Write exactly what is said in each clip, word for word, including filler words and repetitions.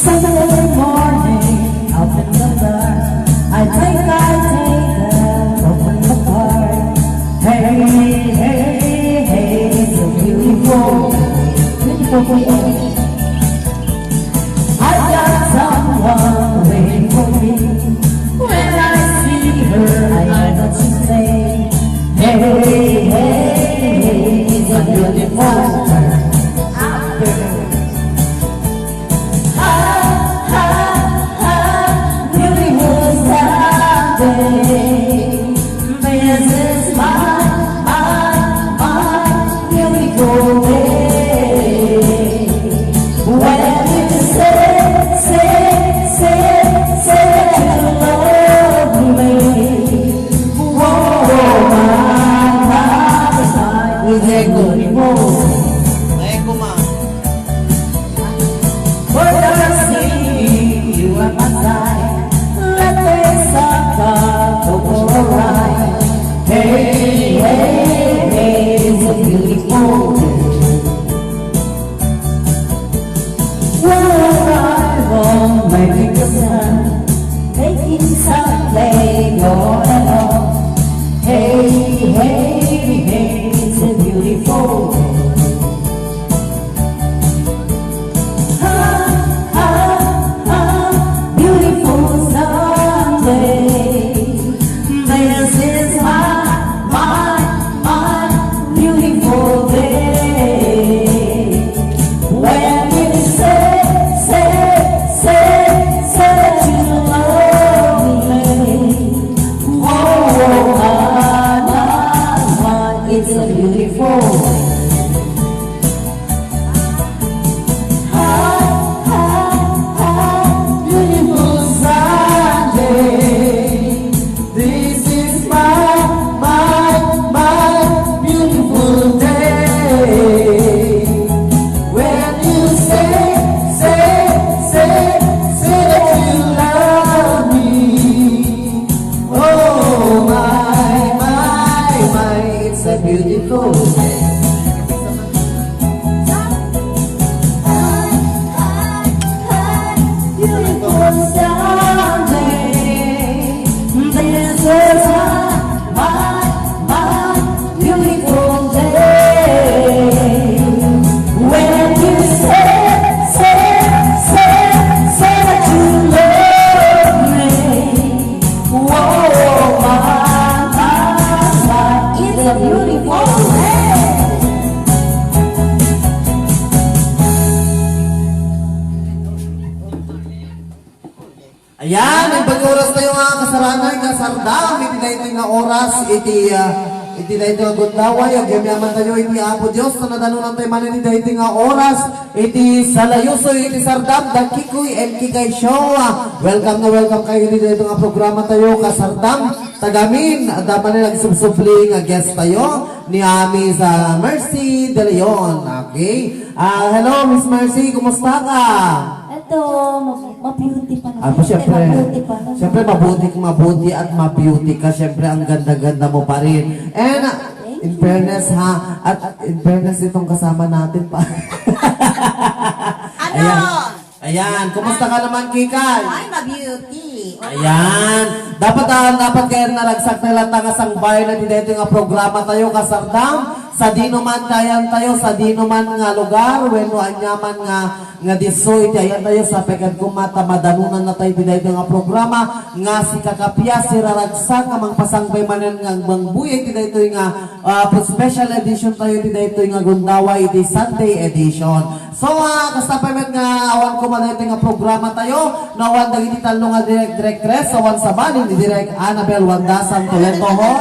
Saturday morning, up in the dark, I think I take them open the park. Hey, hey, hey, it's a beautiful, beautiful day. I got someone waiting for me. When I see her, I know what to say. Hey, hey, hey, it's a beautiful afternoon. Ha, ha, ha, beautiful Sunday. This is my, my, my beautiful day. When you say, say, say, say that you love me. Oh, my, my, my beautiful. Echo, ma. For the singing, you are my side. Let me stop the alright. Hey, hey, hey, it's a beautiful day. We'll arrive on making the sun, making Sunday go along. Hey, hey, hey, it's a beautiful day. Ha, ha, ha, beautiful Sunday. This is my, my, my beautiful day. When you say, say, say, say that you love me. Oh, my, my, my, it's a beautiful day. Hi, hi, hi, beautiful Sunday. This is my, my, my beautiful day. When you say, say, say, say that you love me. Oh, my, my, my, it's a beautiful day. Beautiful Sunday. This is my, my, my beautiful day. When you say, say, say, say that you love me. Whoa, my, my, my, it's a beautiful day. Ayan, nagbag-o oras tayo, mga kasaranan, kasardam, iti daytoy nga oras, iti, ah, iti daytoy nga gundaway, agyamyaman tayo iti Apo Dios, ta nadanunan tayo man iti daytoy nga oras, iti salayosoy, iti sardam, The Kikoy and Kikay Show. Ah, welcome na welcome kayo iti daytoy nga programa tayo, kasardam, tagamin, adda man nagsubsubli nga guest tayo, ni, ah, Miss, ah, Mercy De Leon. Okay? Ah, hello, Miss Mercy, kumusta ka? Ito, ma-, ma-beauty pa na. Ah, pa, siyempre. Mabuti pa na. Siyempre, mabuti, mabuti at ma-beauty ka. Siyempre, ang ganda-ganda mo pa rin. And, ah, in fairness, ha, at in fairness itong kasama natin pa. Ano? Ayan. Ayan, kumusta ka naman, Kikay? Ay, ma-beauty. Ayan. Dapat, ah, dapat kayo naragsak na lang nga sangbayan na di dito nga programa tayo, kasardam. Sa dinuman kayan tayo, sa dinuman nga lugar, wenno anyaman nga, nga disso, iti ayan tayo, sa pekad koma ta madanunan na tayo di dito nga programa, nga si Kakapias, si Raragsak, nga mangpasangbay manen nga mangbuya iti daytoy nga, ah, special edition tayo iti daytoy nga gundaway iti Sunday edition. So, ah, kasta pay met nga awan koma daytoy nga programa tayo, no, awan dagiti tallo nga direk, direktres, awan sabali ni Direk Annabel Wanda Santoleto, ho.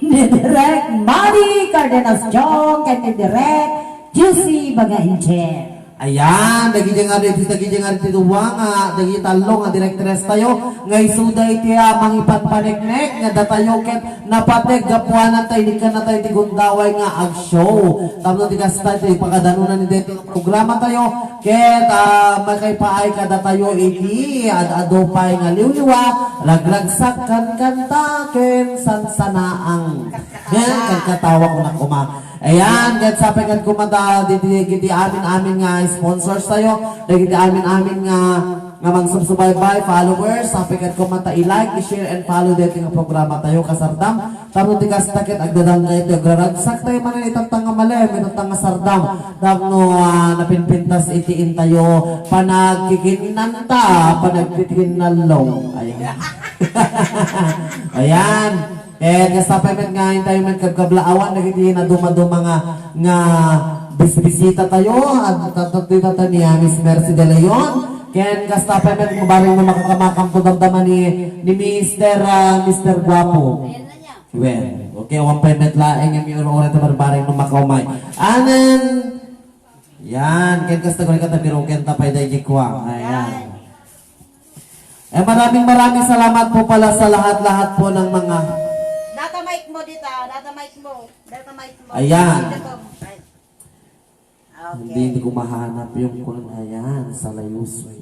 Ni Direk Mari Cardenas Jong, ken ni Direk Juicy Baga Inchen. Ayan, dagiti nga, dagiti nga iti duwa nga, dagiti tallo nga direktres tayo, nga isuda iti, ah, mangipanpaneknek, nga datayo ket napateg gapuanan tayo, inikkan na tayo ti gundaway nga agshow. Tapno ti kasta, ti pakadanunan ni daytoy nga programa tayo, Ket, ah, makaipaay kadatayo iti ad-adu pay nga liwliwa, ragragsak, kankanta, ken sansanaang. Yan, kankatawa ko na kuma. Ayan, ket sapay kad kumata, dagiti amin-amin nga sponsors tayo, dagiti amin-amin nga, nga mangsubsubaybay, followers, sapay kad kumata, i-like, i-share, and follow dito nga programa tayo, kasardam. Tapno ti kasta ket agdadangga iti agraragsak tayo manen itatta nga malem, itatta nga sardam. Tapno, ah, napinpintas iti intayo panagkikinnanta, panagkikinnalong. Ayan. Ayan. Eh, kasta pay met nga intayo met kabkablaawan dagiti nadumaduma nga, nga bisbisita tayo, at tatatita ni, ah, Miss Mercy De Leon. Ken kasta pay met mabaring no makakamakam to damdama ni, ni Mister, ah, Mister Guapo. Well, okay, awan pay met laeng nga miur-ura ta barbareng no makaumay. Anen, yan, ken kasta ko rin katabiruken ta pay daydi kwa. Ayan. Eh, maraming maraming salamat po pala sa lahat-lahat po ng mga Data mic mo dito, ah. Data mic mo. Data mic mo. Ayan. Dito po. Ay. Okay. Hindi, hindi ko mahanap yung kuan. Ayan, sa layusoy.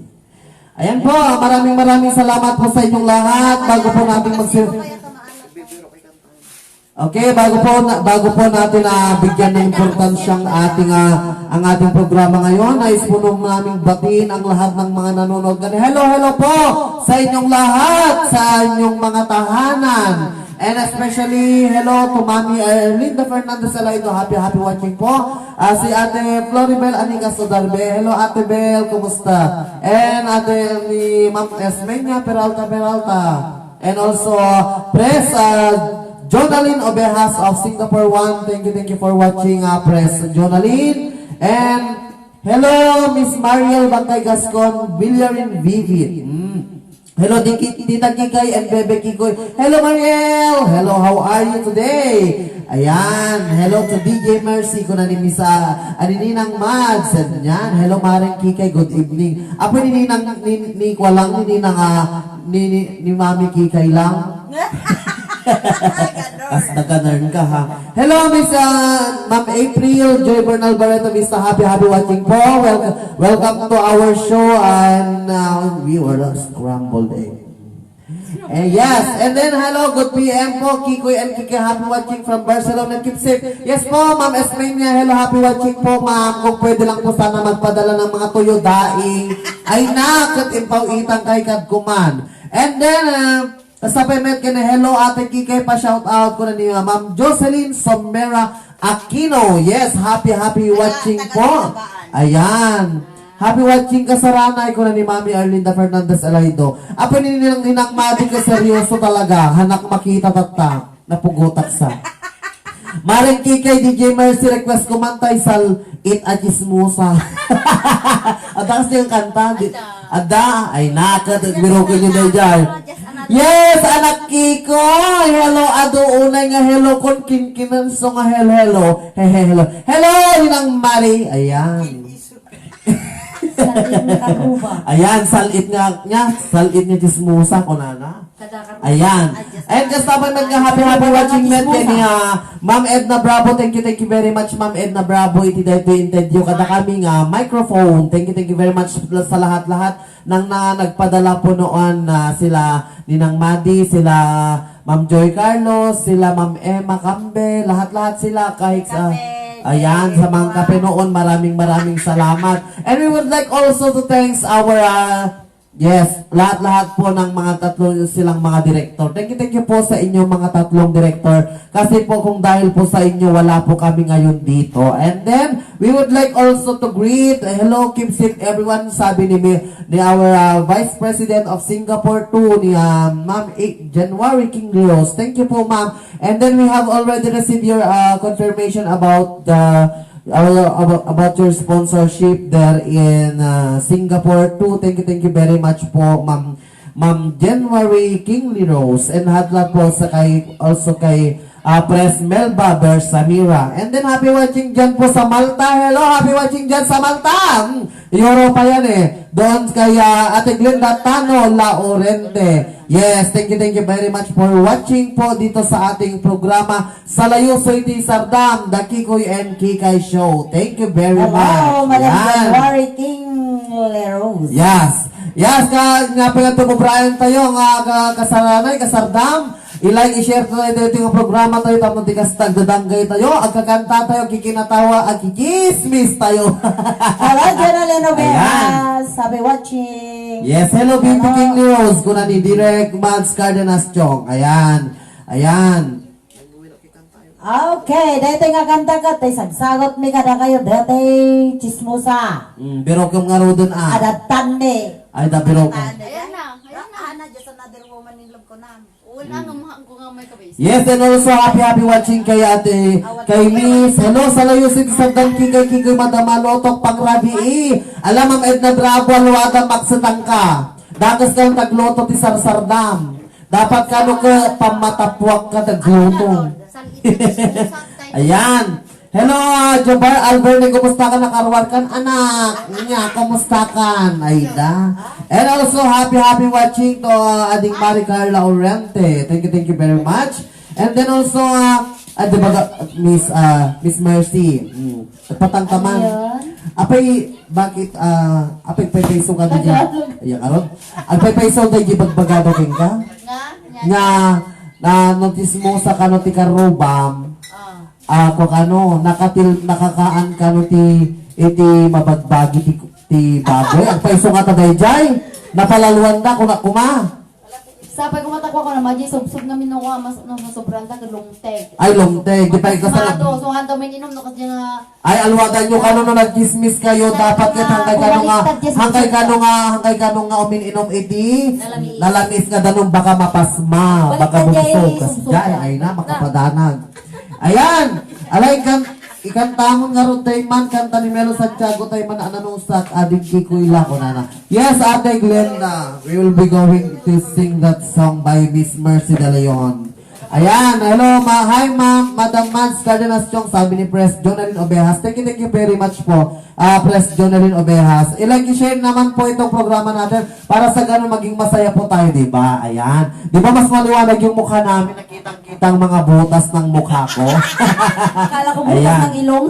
Ayan po, maraming maraming salamat po sa inyong lahat. Bago po natin magsi- Okay, bago po na, bago po natin na bigyan ng importansya ang ating, ah, ang ating programa ngayon, nais po nung naming batiin ang lahat ng mga nanonood. Hello, hello po sa inyong lahat, sa inyong mga tahanan. And especially, hello to Mami Erlinda Fernandez Alaido. Happy, happy watching po. Ah, si Ate Floribel Anigas Odarbe. Hello, Ate Bel. Kumusta? And Ate ni Ma'am Esmeña Peralta Peralta. And also, Pres, ah, Jonalyn Ovejas of Singapore One. Thank you, thank you for watching, ah, Pres Jonalyn. And hello, Miss Mariel Bangkay Gascon, Villarin Vivid. Mm. Hello, Tita Kikay and Bebe Kikoy. Hello, Mariel! Hello, how are you today? Ayan. Hello to D J Mercy, kuna ni Miss, ah, ani Ninang Mads. Ayan. Hello, Maring Kikay. Good evening. Apo ni Ninang, ni, ni Kwalang, ni Ninang, ah, ni, ni, ni Mami Kikay lang. As nagkanern ka, ha? Hello, Miss, ah, Ma'am April, Joy Bernal Barreto Vista, happy, happy watching po. Welcome, welcome to our show, and, uh, we were a scrambled egg. Eh, yes, and then hello, good P M po, Kikoy and Kiki, happy watching from Barcelona, keep safe. Yes po, Ma'am Esmeña, hello, happy watching po, ma'am. Kung pwede lang po sana magpadala ng mga tuyo, daing. Ay na, ket impaw itang kay kadkuman. And then, uh, Basta pay met ken hello, Ate Kikay, pa-shout out ko na ni Ma'am Jocelyn Somera Aquino. Yes, happy, happy watching po. Ayan. Happy watching ka, Saranay, ko na ni Mami Arlinda Fernandez Alaido. Apo ni Ninang, Ninang Madi ka seryoso talaga. Hanak makita tatta. Napugutak sa. Maring Kikay, D J Mercy, request ko man tay sal-it a chismosa. Adda kasi yung kanta, di, adda, ay, nakat, birukin yun na dyan. Yes, anak Kikoy! Hello, adu unay nga hello, kun kinkinanso nga hello, hello. Hehe, hello. Hello, Ninang Mari. Ayan. Sal-it nga karuba. Ayan, sal-it nga, nga, sal-it nga chismosa, kunana. Ayan. And just dapat nga happy, happy watching met kay ni, ah, Ma'am Edna Bravo. Thank you, thank you very much, Ma'am Edna Bravo. Iti daytoy interview kada kami nga microphone. Thank you, thank you very much sa lahat-lahat nang na nagpadala po noon na sila Ninang Madi, sila Ma'am Joy Carlos, sila Ma'am Emma Cambe, lahat-lahat sila kahit sa, ayan, sa mga kape noon, maraming, maraming salamat. And we would like also to thanks our, ah, Yes, lahat-lahat po ng mga tatlo silang mga direktor. Thank you, thank you po sa inyong mga tatlong direktor. Kasi po kung dahil po sa inyo, wala po kami ngayon dito. And then, we would like also to greet, hello, keep safe everyone, sabi ni, Mi- ni our, uh, Vice President of Singapore two, ni, uh, Ma'am I- January King Rios. Thank you po, Ma'am. And then we have already received your, uh, confirmation about the uh, about, about your sponsorship there in, uh, Singapore too. Thank you, thank you very much po, Ma'am, Ma'am January King Rose. And lahat-lahat po sa kay, also kay, uh, Pres Melba Bersamira. And then happy watching dyan po sa Malta. Hello, happy watching dyan sa Malta. Hmm, Europa yan eh. Doon kay, uh, Ate Glenda Tano Laurente. Yes, thank you, thank you very much for watching po dito sa ating programa. Sa Layusoy ti Sardam, The Kikoy and Kikay Show. Thank you very much. Hello, Madam Yan. January King. Yes. Yes, ka, nga pala ito, Brian tayo, nga ka, kasaranay, kasardam. I-like, i-share tayo ito, ito yung programa tayo, tapos di kas tagdadanggay tayo, agkakanta tayo, kikinatawa, agkikismis tayo. Hello, Jonalyn Ovejas. Ayan. Happy watching. Yes, hello, B P Hello. King News. Kuna ni Direk Mads Cardenas Chong. Ayan. Ayan. Okay, daytoy nga kanta ket tay sagsagot mi kadakayo, daytoy chismosa. Mm, pero kung nga ruden, ah. Adatan mi. Ay, da, pero ka. Ayan na, ayan na. Ana, just another woman in love ko na. Wala nga mahal ko nga may kabaysa. Yes, and also happy, happy watching kay Ate, kay Miss. Hello, sa layo, si Sardam, Kikay, Kikoy, Madam Alotok, pang rabii. Alam, Ma'am Edna Bravo, aluada, maksutang ka. Dakas kang tagluto ti sarsardam. Dapat kano ka pamatapuak ka tagluto. Ayan. Hello, ah, Jobar Alverne, kumusta ka? Nakaruar kan, anak? Nya, kumusta kan? Ay da. And also, happy, happy watching to, ah, Ading Mari Carla Oriente. Thank you, thank you very much. And then also, ah, ah, di ba, Miss, ah, Miss Mercy? Mm. Patang ka man. Ano yun? Apay, bakit, ah, apay paypayso ka dyan? Tagalog. Ayan, aron. Agpaypayso tayo, di bagbagado king ka? Nga, nga. Nga, na, no, chismosa kano ti karubam. Ah. Ah, kung ano, nakatil-, nakakaan kano ti, iti mabagbagi ti, ti baboy. Agpayso nga ta dayjay. Napalaluan da, kuna, kuma. Sapay ko matakwa ko na, maji subsob nga minuko, mas, no, masobran ta, ket lungteg. Ay, lungteg. Di pa ikaw sa Mato, so, hanto may inom, no, kasi nga Ay, alwadan nyo kano no nagchismis kayo, dapat ket hangkay kano nga, hangkay kano nga, hangkay kano nga umin-inom iti nalamis, nalamis nga danum, baka mapasma, baka bumsog, kas jay, ay na, makapadanag. Ayan, alay kan, ikantamon nga rod tay man, kanta ni Melo Santiago tay man, ananusak, ading Kikoy la, kunana. Yes, Ate Glenda, we will be going to sing that song by Miss Mercy De Leon. Ayan, hello, ma-, hi, ma'am, Madam Mads Cardenas Chong, sabi ni Pres Jonalyn Ovejas. Thank you, thank you very much po, ah, Pres Jonalyn Ovejas. I-like, i-share naman po itong programa natin para sa ganun maging masaya po tayo, di ba? Ayan. Di ba mas maliwanag yung mukha namin? Kitang-kitang mga butas ng mukha ko. Akala ko butas Ayan. ng ilong.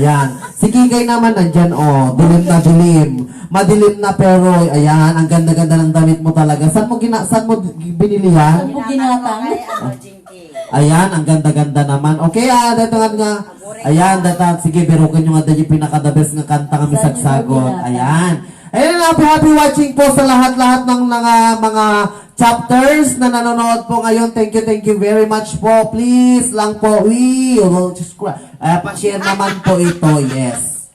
Ayan. Si Kikay naman nandyan, oh. Dilim na dilim. Madilim na pero, ayan, ang ganda-ganda ng damit mo talaga. Saan mo gina-, saan mo binili yan? Saan mo ginatang? Ayan, ang ganda-ganda naman. Okay, ah, dito nga nga. Ayan, data, sige, birukan nyo nga dahil yung pinaka-the best nga kanta nga Saan mo misagsagot. ginatang? Ayan. Ayan, happy, happy watching po sa lahat-lahat ng mga, mga chapters na nanonood po ngayon. Thank you, thank you very much po. Please lang po, we will subscribe. Ah, pa-share naman po ito, yes.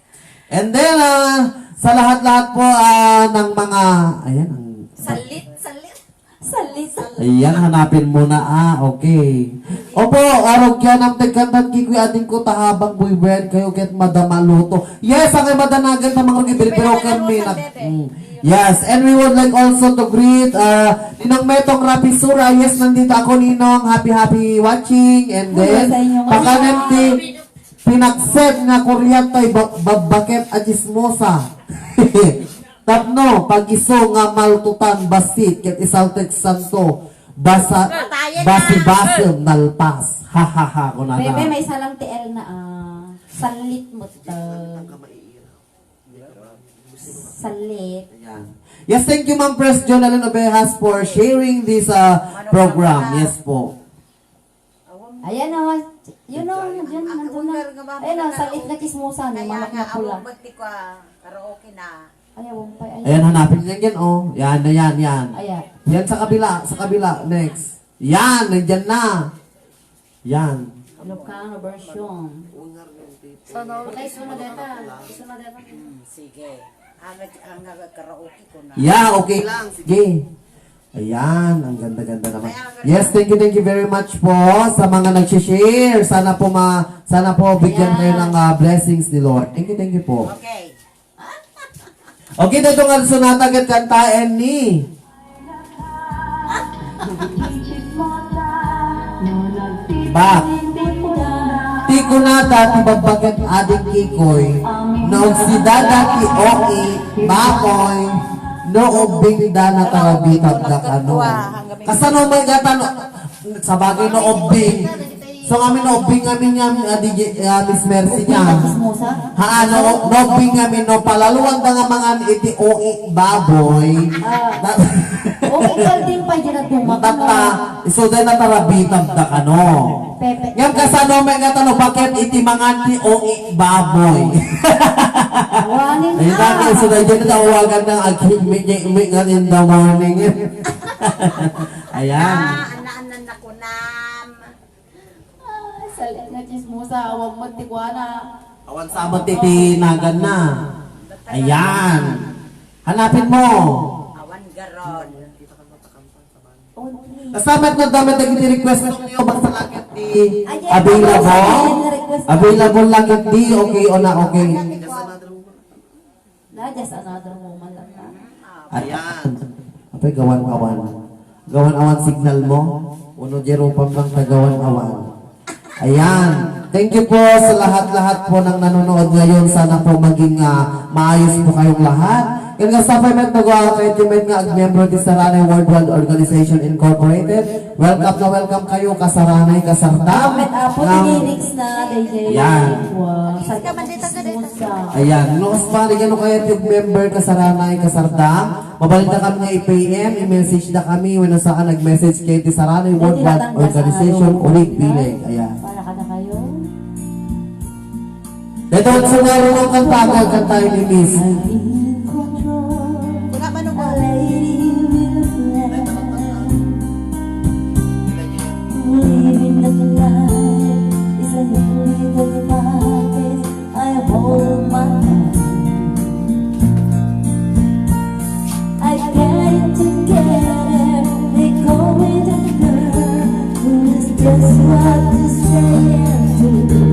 And then, ah, sa lahat-lahat po, ah, ng mga, ayan, ang Salit, salit. Salit. Ayan, hanapin mo na, ah, okay. Opo, arog yan ang tagkantan, Kikoy, ading ko, tahabang buybayan kayo, ket madama luto. Yes, ang ay madanagan, tamang rugi, pero kami na, mm. Yes, and we would like also to greet, uh, Ninong Metong Rapisura. Yes, nandito ako, Ninong. Happy, happy watching. And Hello then, sa inyo, mga pakanem ti pinagset nga kuryat tay ba-, babbaket a chismosa. Tapno, pag-iso nga maltutan, basit, ket isaltek santo, basa, Patayan na. basi-basem, nalpas. Ha, ha, ha, kunana. Bebe, may salang ti Elna, ah. Salit mo to. Salit. Ayan. Yes, thank you, Ma'am Pres Jonalyn Ovejas, for sharing this, uh, program. Yes po. Ayan o, yun o, yun, nandun na. Ayan o, salit na chismosa ni Manok na Pula. Kaya nga, awag ti kua, karaoke na. Ay, awag pa, ayan. Ayan, hanapin niya yan, oh. Yan, yan, yan. Ayan. Yan sa kabila, sa kabila. Next. Yan, nandyan na. Yan. Ilocano version. Sana all. Patay, iso na data. Iso na data. Hmm, sige. Ang, ang karaoke ko na. Yeah, okay lang. Sige. Ayan, ang ganda-ganda naman. Yes, thank you, thank you very much po sa mga nag-share. Sana po ma-, sana po bigyan Ayan. kayo ng, ah, blessings ni Lord. Thank you, thank you po. Okay. Okay, dito nga sonata ket kantaen ni Bak. Ti kunata ti babbaket ading Kikoy, no agsidada ti oki, baboy, no ubbing da natarabitab da kano. Kasano may gatan, sabagay no ubbing, So, kami no, obing kami niya, ah, di, ah, Miss Mercy niya. Obing ka chismosa? Ha, no, no, obing kami no, palaluan ta nga mangan iti oi baboy. Ah. Oi kalding pa dyan at dumak, Tata, no? Iso din na tarabitab da kano. Pepe. Ngem kasano may nga tano, bakit iti mangan ti oi baboy? Warning Ay, na. Bakit? So, na dyan na tawagan na, ag-, mi, mi, mi, nga in the morning. Ayan. Ah, ana-anan na kunam. Ah, salit nga chismosa, awan mo ti kuana. Awan sabot iti nagan na. Ayan. Hanapin mo. Awan garon. Only. Basta met no, damit dagiti request niyo, basta lakit di Ay, available. Ay, request. Available lakit di, okay o na okay. Na, just another woman lang na. Ayan. Apay, gawan-awan. Gawan-awan signal mo? Uno, di rupam lang ta gawan-awan. Ayan. Thank you po sa lahat-lahat po ng nanonood ngayon. Sana po maging, ah, maayos po kayong lahat. Yan nga, sa payment, mag-, ah, kayo, teammate nga, ag-membro ti Saranay Worldwide Organization Incorporated. Welcome na welcome kayo, kasaranay, kasardam. Bakit, apo, ng lyrics na, D J? Yan. Wow. Sa Chismosa. Ayan. No, mas pari, ano kaya yung member, kasaranay, kasardam? Mabalin na kami nga i-P M, i-message na kami, wenno saan nag-message kayo ti Saranay Worldwide Organization, Ulit Bileg. Ayan. Para kada kayo. Ito ang sumaro ng kanta, kanta ni Miss. Wala man ang Living the life is a little practice. I hold my hand. I got it together. They call me the girl who is just what you say and do.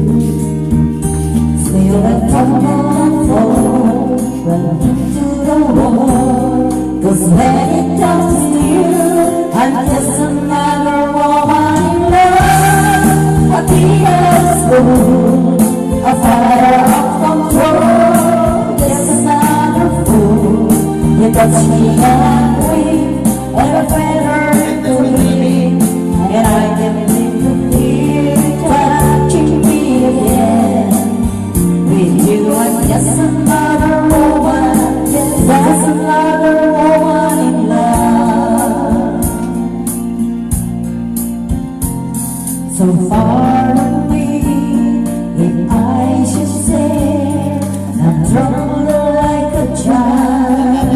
Still I come on phone, run into the wall. 'Cause when it comes to you, I'm just another woman in love. A teacher's fool, a fire of control, just another fool. You touch me and I'm weak, like a feather in the wind, and I can't seem to feel you touching me again. With you, I'm just another woman, just another woman in love. So far away, if I should say, I tremble like a child.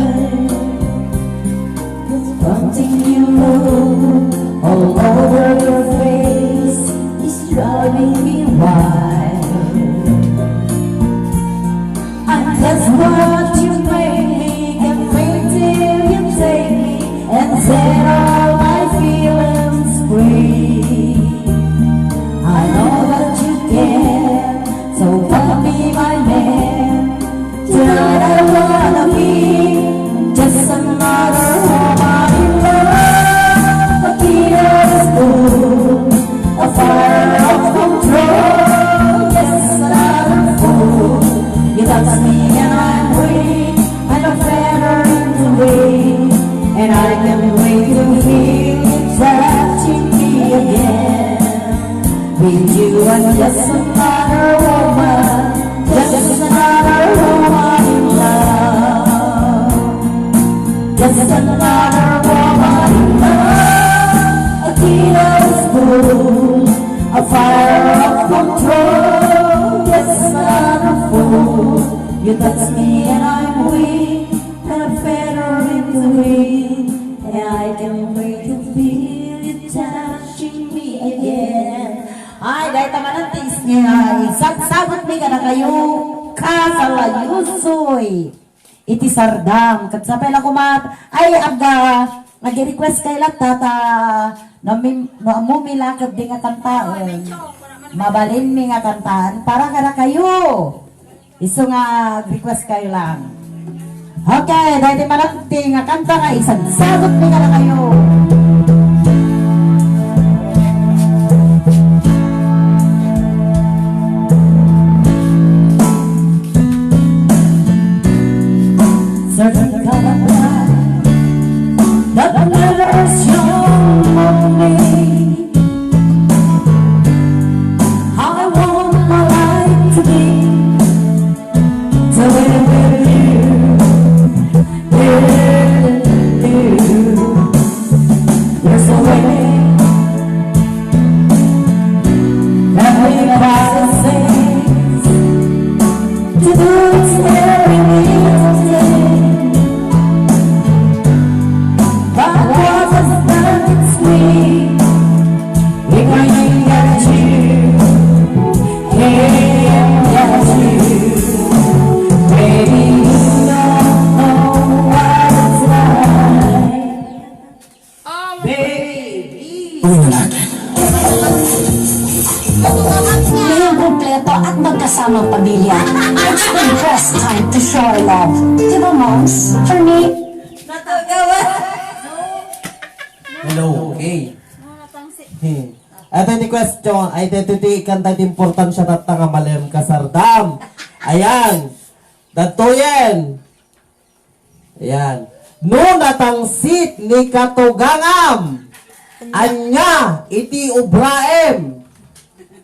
Something you all over your face is driving me wild. And that's what you make me, can wait till you take me and set all my feelings free. I know that you can, so come be my man. Tonight I wanna be just another woman in love. A teacher's fool, a fire of control, just another fool. You touch me and I'm weak, like a feather in the wind, and I can't wait to feel you touching me again. With you, I'm just another woman, just another woman in love. Just another woman in love. A kiddo's fool, a fire of control. Just another fool. You touch me and I'm weak, and a feather in the wind, and I can't wait to feel you touching me again. Ay, dahil tamanan ti is niya, isagsagot mi kadakayo, Kasalayusoy. Iti sardam, ket sapay la kumat, ay, agda, nag-request kay latta, ta, no, mim-, no, ammom la ket di nga kantaen. Mabalin mi nga kantaen, para kadakayo. Isu nga request kayo lang. Okay, dahil ti malakti nga kanta nga isagsagot mi kadakayo. Certain kind of life that never is your morning. Hello, okay. Hmm. Ito ti question. Ay, ito ti kanta ti importansya tatta nga malem kasardam. Ayan. Dagtoyen. Ayan. No natangsit ni katugangam, ania iti ubraem?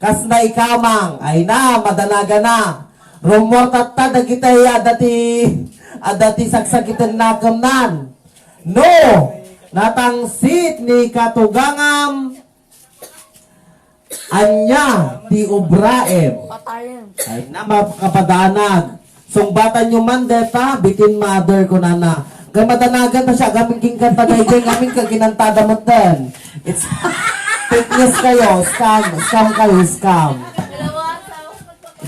Kasna ikamang, ay na, madanagana. Rummuar tatta dagiti adda ti, adda ti sagsagiten nakemnan. No natangsit ni katugangam, ania ti ubraem? Patayen. Ay na, makapadanag. Sungbatanyo man deta, bitin mother, kunana. Kay madanagan ta siya, gamin king kanta daydiay, gamin ka kinantada met den. It's fake news kayo, scam, scam kayo, scam.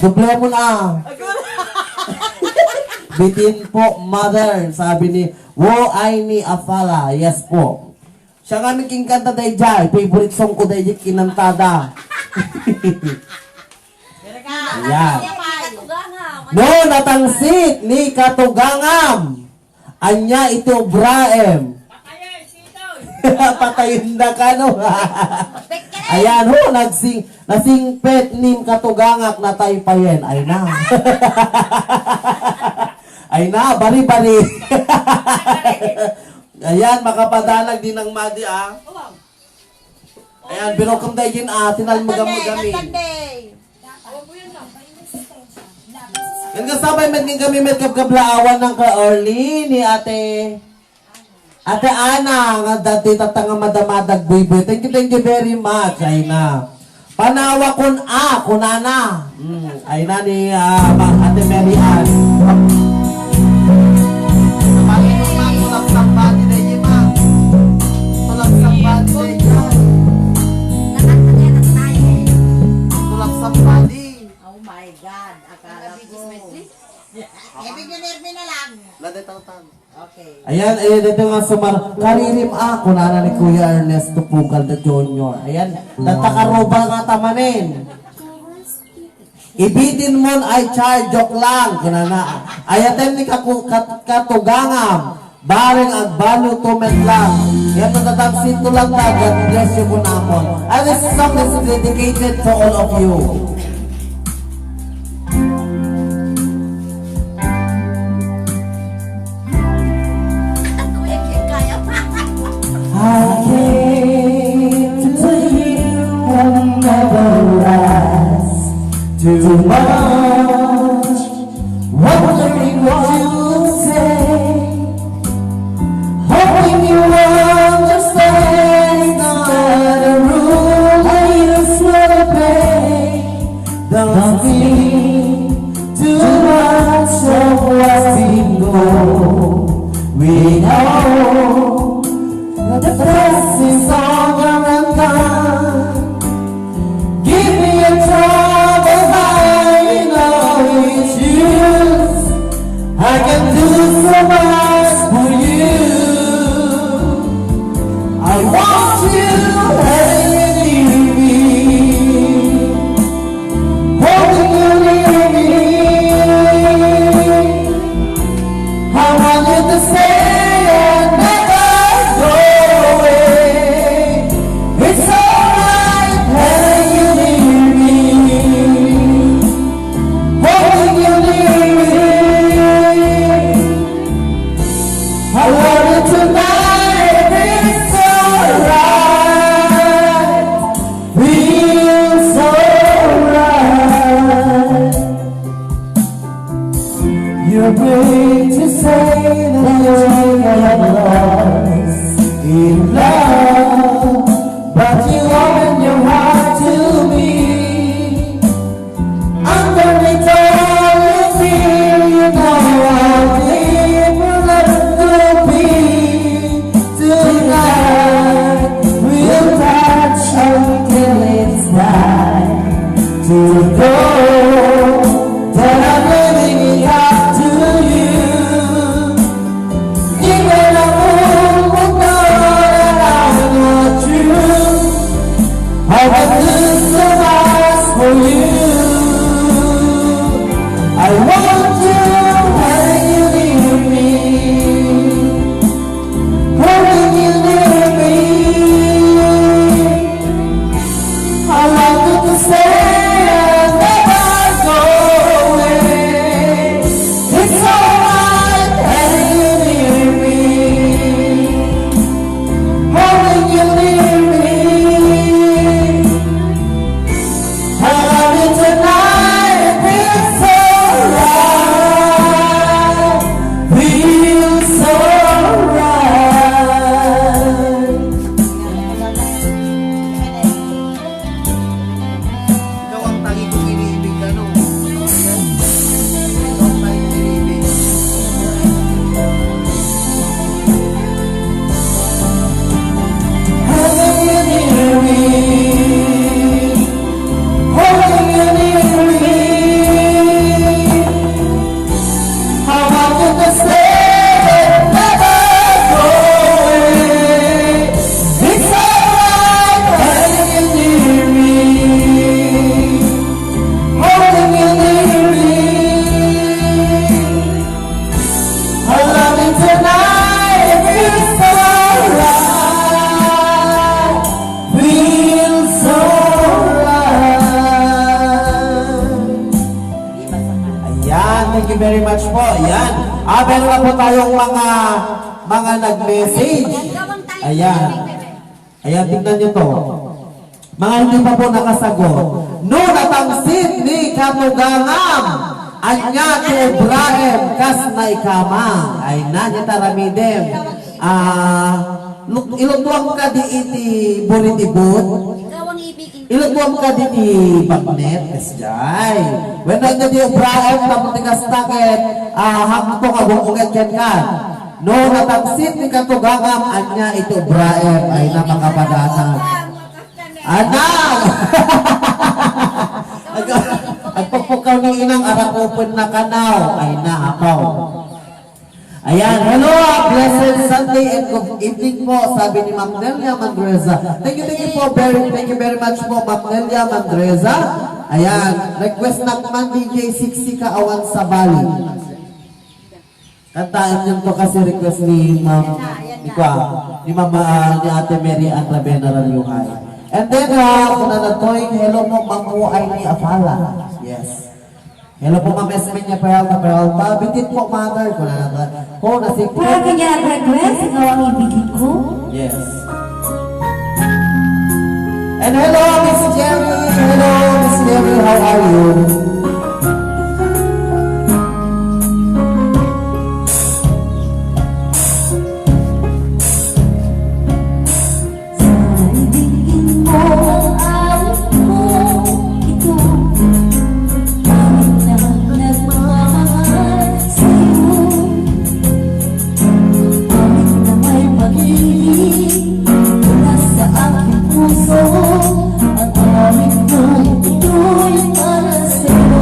Doble mo na. Bitin po, mother, sabi ni Wo Aini Afala. Yes po. Siya nga mi kinkanta daydiay, favorite song ko daydiay kinantada. Ayan. No natangsit ni katugangam, ania iti ubraem? Patayen da kano. Ayan, ho, nagsing, nasingpet ni katugangak, nataypayen. Ay na. Ay na, bari-bari. Ayan, makapadanag di nang madi, ah. Ayan, birokem daydiay, ah, tinalmegam-megami. Ngem kasabay met ngem kami met kabkablaawan nang ka-early ni Ate, Ate Ana, nga dati tatta nga madama dagbuybuy. Thank you, thank you very much. Ay na. Panawa kun a, kunana. Mm, ay na ni, ah, ma-, Ate Mary Ann. Tulak sambadi, Ma'am. Tulak sambadi, Ma'am. Tulak sambadi. Oh my God, akala ko. Ibig yun, Ermi na lang. Laday tangtang. Okay. Ayan, ayan, ito nga sumar-, karirim a, kunana ni Kuya Ernesto Pugal the Junior. Ayan, nagtakarubal nga tamanin. Ibitin mon ay char, joke lang, kunana. Ayaten ni kaku-, kat-, katugangam, bareng agbalu to met lang. Yan, natatagsin to lang ta, God bless you, kunamon. And this song is dedicated to all of you. I came to tell you I'll never ask too much. Wondering what you'll say. Hoping you understand it's not a rule, I use not a pain. Don't think too much of what's been going on. The past is all gone and gone. Give me a trouble by Very much po. Ayan. Ah, meron na po tayong mga, mga nag-message. Ayan. Ayan, tingnan nyo to. Mga hindi pa po nakasagot. No natangsit ni katugangam, anya ti ubraem kas naikamang. Ay na, ni taramidem. Ah, lu-, ilutuang ka di iti buritibut. Ikaw ang ibig. Ilutuam ka di ti bagnet, kasjay. Wenno, anya ti ubraem, tapno ti kasta ket, ah, hangto nga gung-unget kenka. No natangsit ni katugangam, anya iti ubraem, ay na makapadatan. Anak! Ag-, agpukpukaw ni inang arakupen na kanaw, ay na, apaw. Ayan, hello, blessed Sunday and good evening po, sabi ni Ma'am Nelia Mandreza. Thank you, thank you po, very, thank you very much po, Ma'am Nelia Mandreza. Ayan, request na man D J Sixty Kaawan Sabali. Kantaen niyo to kasi request ni Ma'am, ni Kwa, ni Ma'am, ah, ni Ate Mary Ann Ravena Raliuhay. And then, ah, kuna na toy, hello po, Ma'am Uay ni Apala. Yes. Hello po, Ma'am Esmeña Peralta, Peralta. Bitin po, mother. Kuna na to. Kuna si Pwede niya request, ikaw ang ibigin ko. Yes. And hello, Miss Jerry. Hello, Miss Jerry. How are you? Sa ibigin mo ang anak ko, ito, amin na nagmamahal sa'yo. Amin na may pag-ibig mula sa aking puso. Ang amin ko, ito'y para sa'yo.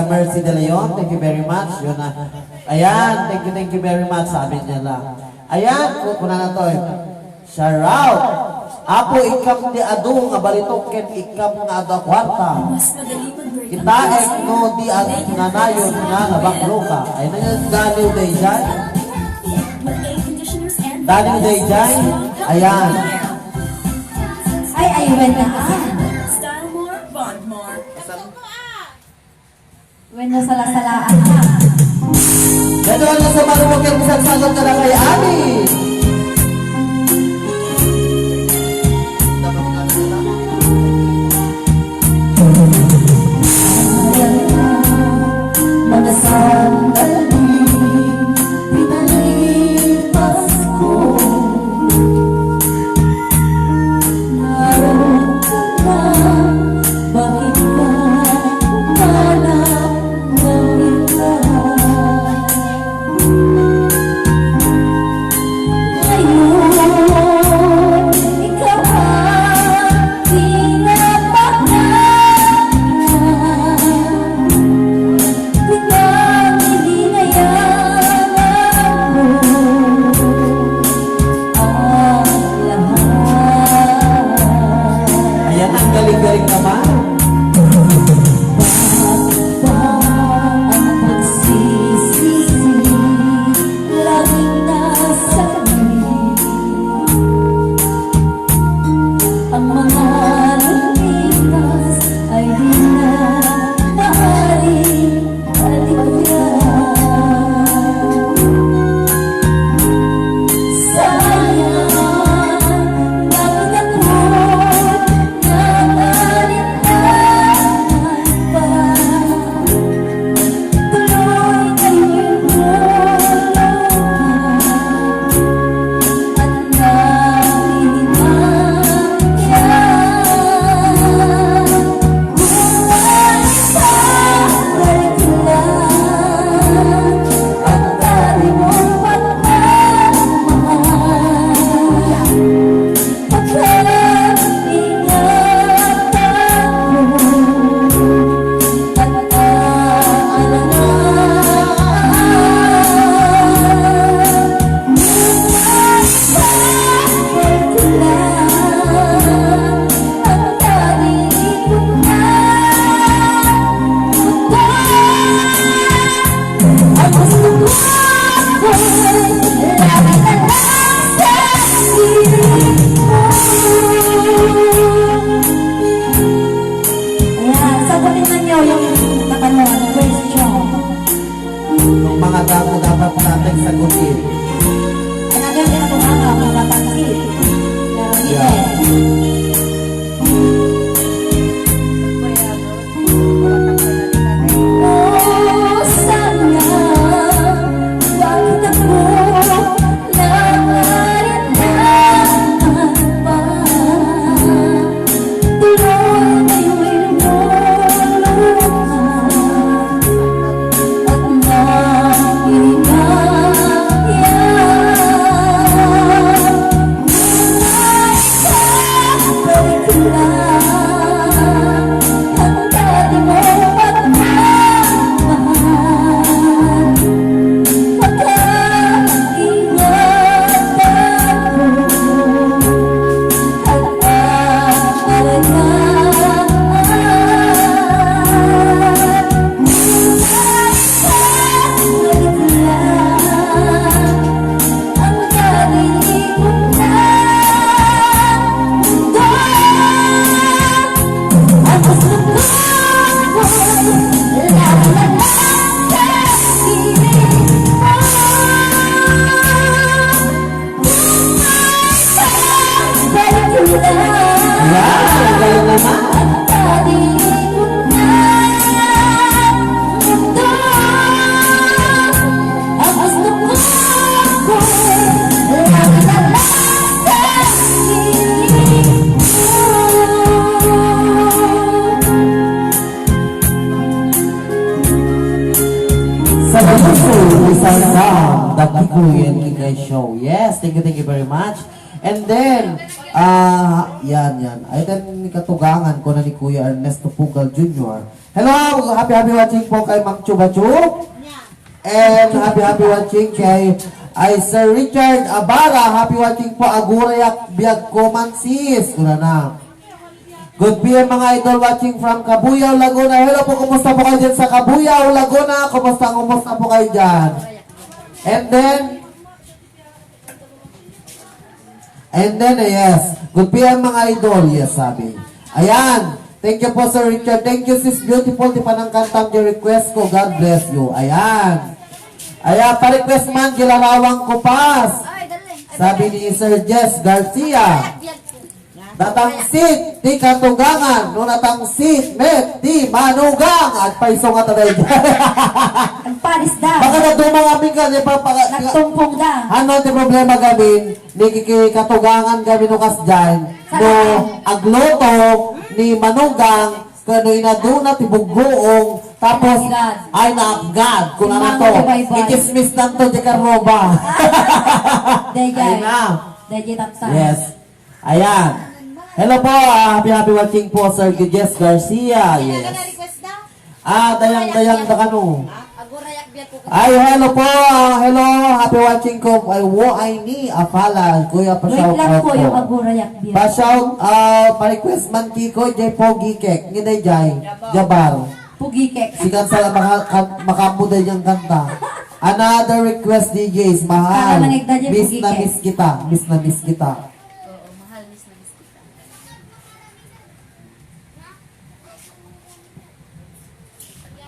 Mercy De Leon, thank you very much. Yun na. Ayan, thank you, thank you very much, sabi niya lang. Ayan, ku-, kuna na to eh. Shout out! Apo, ikam ti adu nga balitok ken ikam nga adu a kuarta. Kitaek no di at nanayon nga nabaklo ka. Ay, nangyari dayjay? Daniel dayjay? Ayan. Ay, ay, wala. Wenno sala-salaan na. Dito na sa marunong yung isang sagot na lang kay Abby. Mga sandali, pinalipas ko. Naroon ka na, bakit ka wala? Ngayon, ikaw ang pinapangarap. Ikaw ang hinayangan ko. Ang lahat. Ayan, ang galing-galing naman. Bakit ba ang pagsisisi laging nasa akin? Ang mga lumipas ay di na maaaring Ayan, sagutin na niyo yung katanungan, question. Yung mga dato dapat natin sagutin. Another din ako nga, mga pansit. Pero hindi. Yeah. Wow, ang galing naman. Sa puso, isang sa, the Kikoy and Kikay Show. Yes, thank you, thank you very much. And then, Ah, yan, yan. Ay, then, katugangan ko na ni Kuya Ernesto Pugal Junior. Hello, happy, happy watching po kay Mang Chubachu. And happy, happy watching kay, ay, Sir Richard Abara. Happy watching po, agurayak biag ko man, sis. Wala na. Good P M, mga idol, watching from Cabuyao, Laguna. Hello po, kumusta po kayo dyan sa Cabuyao, Laguna? Kumusta, kumusta po kayo dyan? And then, And then, yes. Good P M, mga idol. Yes, sabi. Ayan. Thank you po, Sir Richard. Thank you, Sis Beautiful. Ti panangkantam di request ko. God bless you. Ayan. Ayan, pa-request man, gilarawang kupas. Sabi ni Sir Jess Garcia. Natangsit ti katugangan, no natangsit met ti manugang. Agpayso nga taday. Agparis da. Baka naduma kami ka, di ba? Baka, Nagtumpong da. Ano ti problema gamin? Ni kikikatugangan kami no kasdiay, no agluto ni manugang, kano inaduna ti buggoong, tapos, ay, naapgad, kunana to. Ikismis tanto di karoba. Dayjay. Ay na. Dayjay, tapsan. Yes. Ayan. Hello po, ah, happy, happy watching po, Sir Jess Garcia. Yes. Ah, dayang, dayang, da kano. Agurayak biag ko. Ay, hello po. Ah, hello. Happy watching ko. Ay, wo, ay ni, Afala. Kuya, pa-shout out po. Wait lang po yung agurayak biag. Pa-shout, ah, pa-request man kiko, jay Pogi Kek. Ngiday jay. Jabar. Pogi Kek. Sikan sa maka-, kan-, makamuday niyang kanta. Another request, D Js. Mahal. Miss na miss kita. Miss na miss kita. Oo, mahal, miss na miss kita.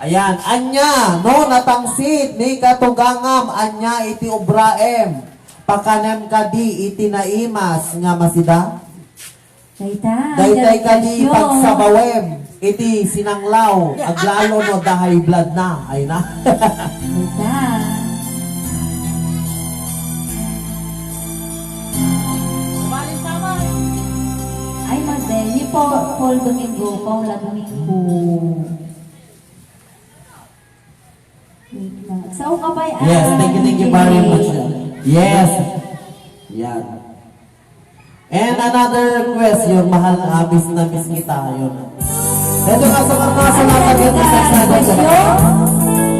Ayan, ania, no, natangsit ni katugangam, ania iti obraem, pakanem kadi iti naimas nga masida? Dayta, daytay kadi pagsabawem iti sinanglaw, aglalo no da high blood na, ay na. Dayta. Ay, Monday. Ni Paul, Paul Domingo, Paula Domingo. Wait lang. Sao ka pa'y Yes, thank you, thank you very much. Yes. Yan. And another request, yung mahal na miss na miss kita, yun. Ito nga sa mga salamat, yung isa sa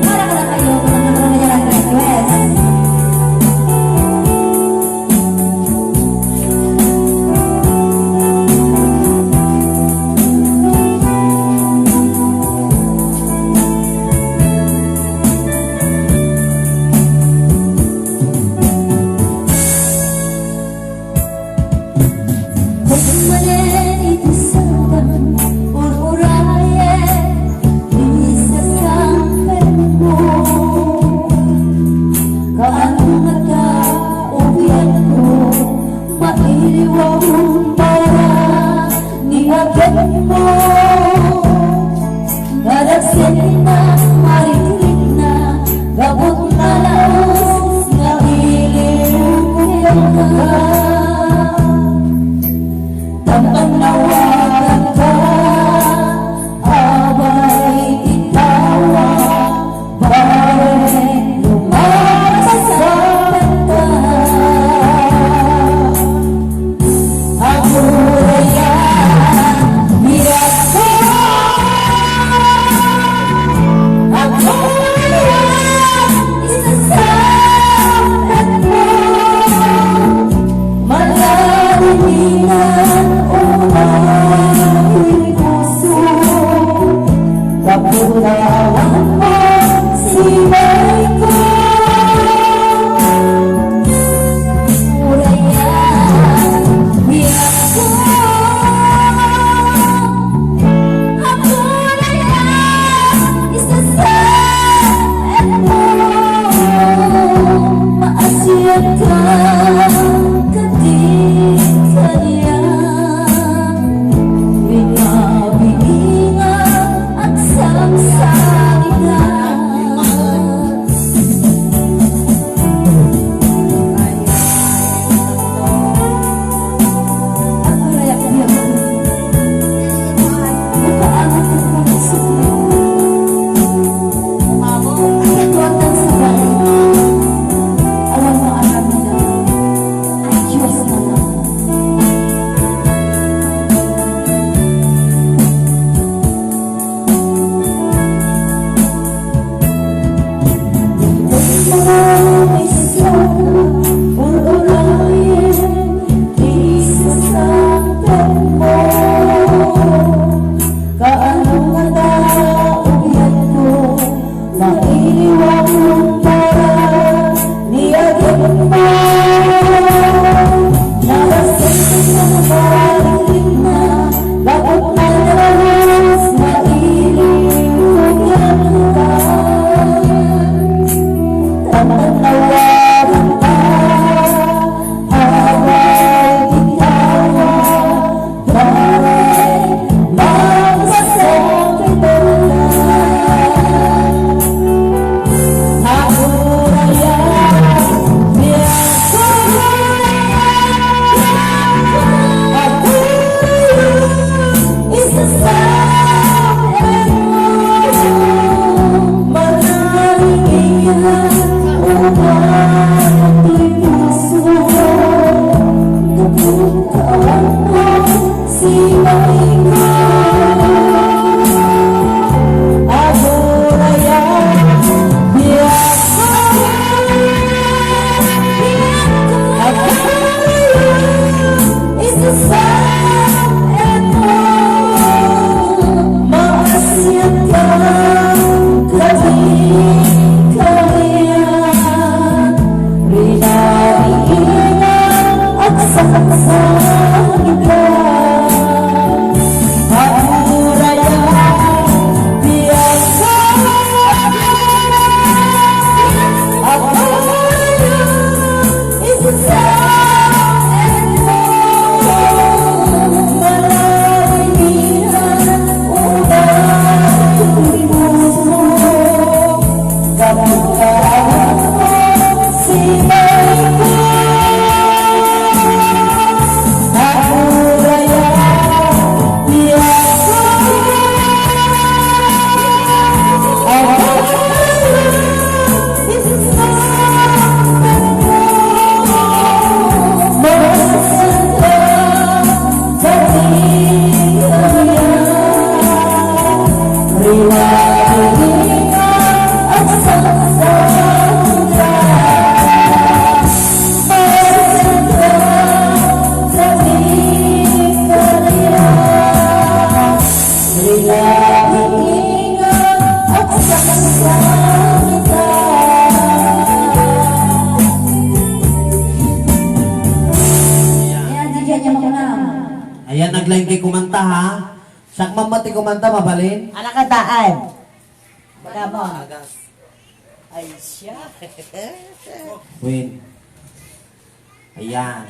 Para ka na kayo, kung ano na yung request. Pagmalen iti sangkam, ur-urayen, isa sangkam mo. Kaano nga ta, ubian ko, mailiwawon para ni agen mo. Kadagsenna, marikrikna, gaput malaus nga iliw kenka. Tampannawaganka, abay ti tawa, bareng lumasakanka. Agurayan, biagko. Agurayan, isasaad mo. Malaliman umay puso. Kapulawan mo si Michael. Urayan, biagko. Ako na lang isasaad mo. Maasian ka, kadi kaniak. Binabingi nga agsangsa. Yan, naglaing kay kumanta, ha? Siak man ti kumanta, mabalin? Anak kataan. Baga mo. Ay, siya. Win. Ayan.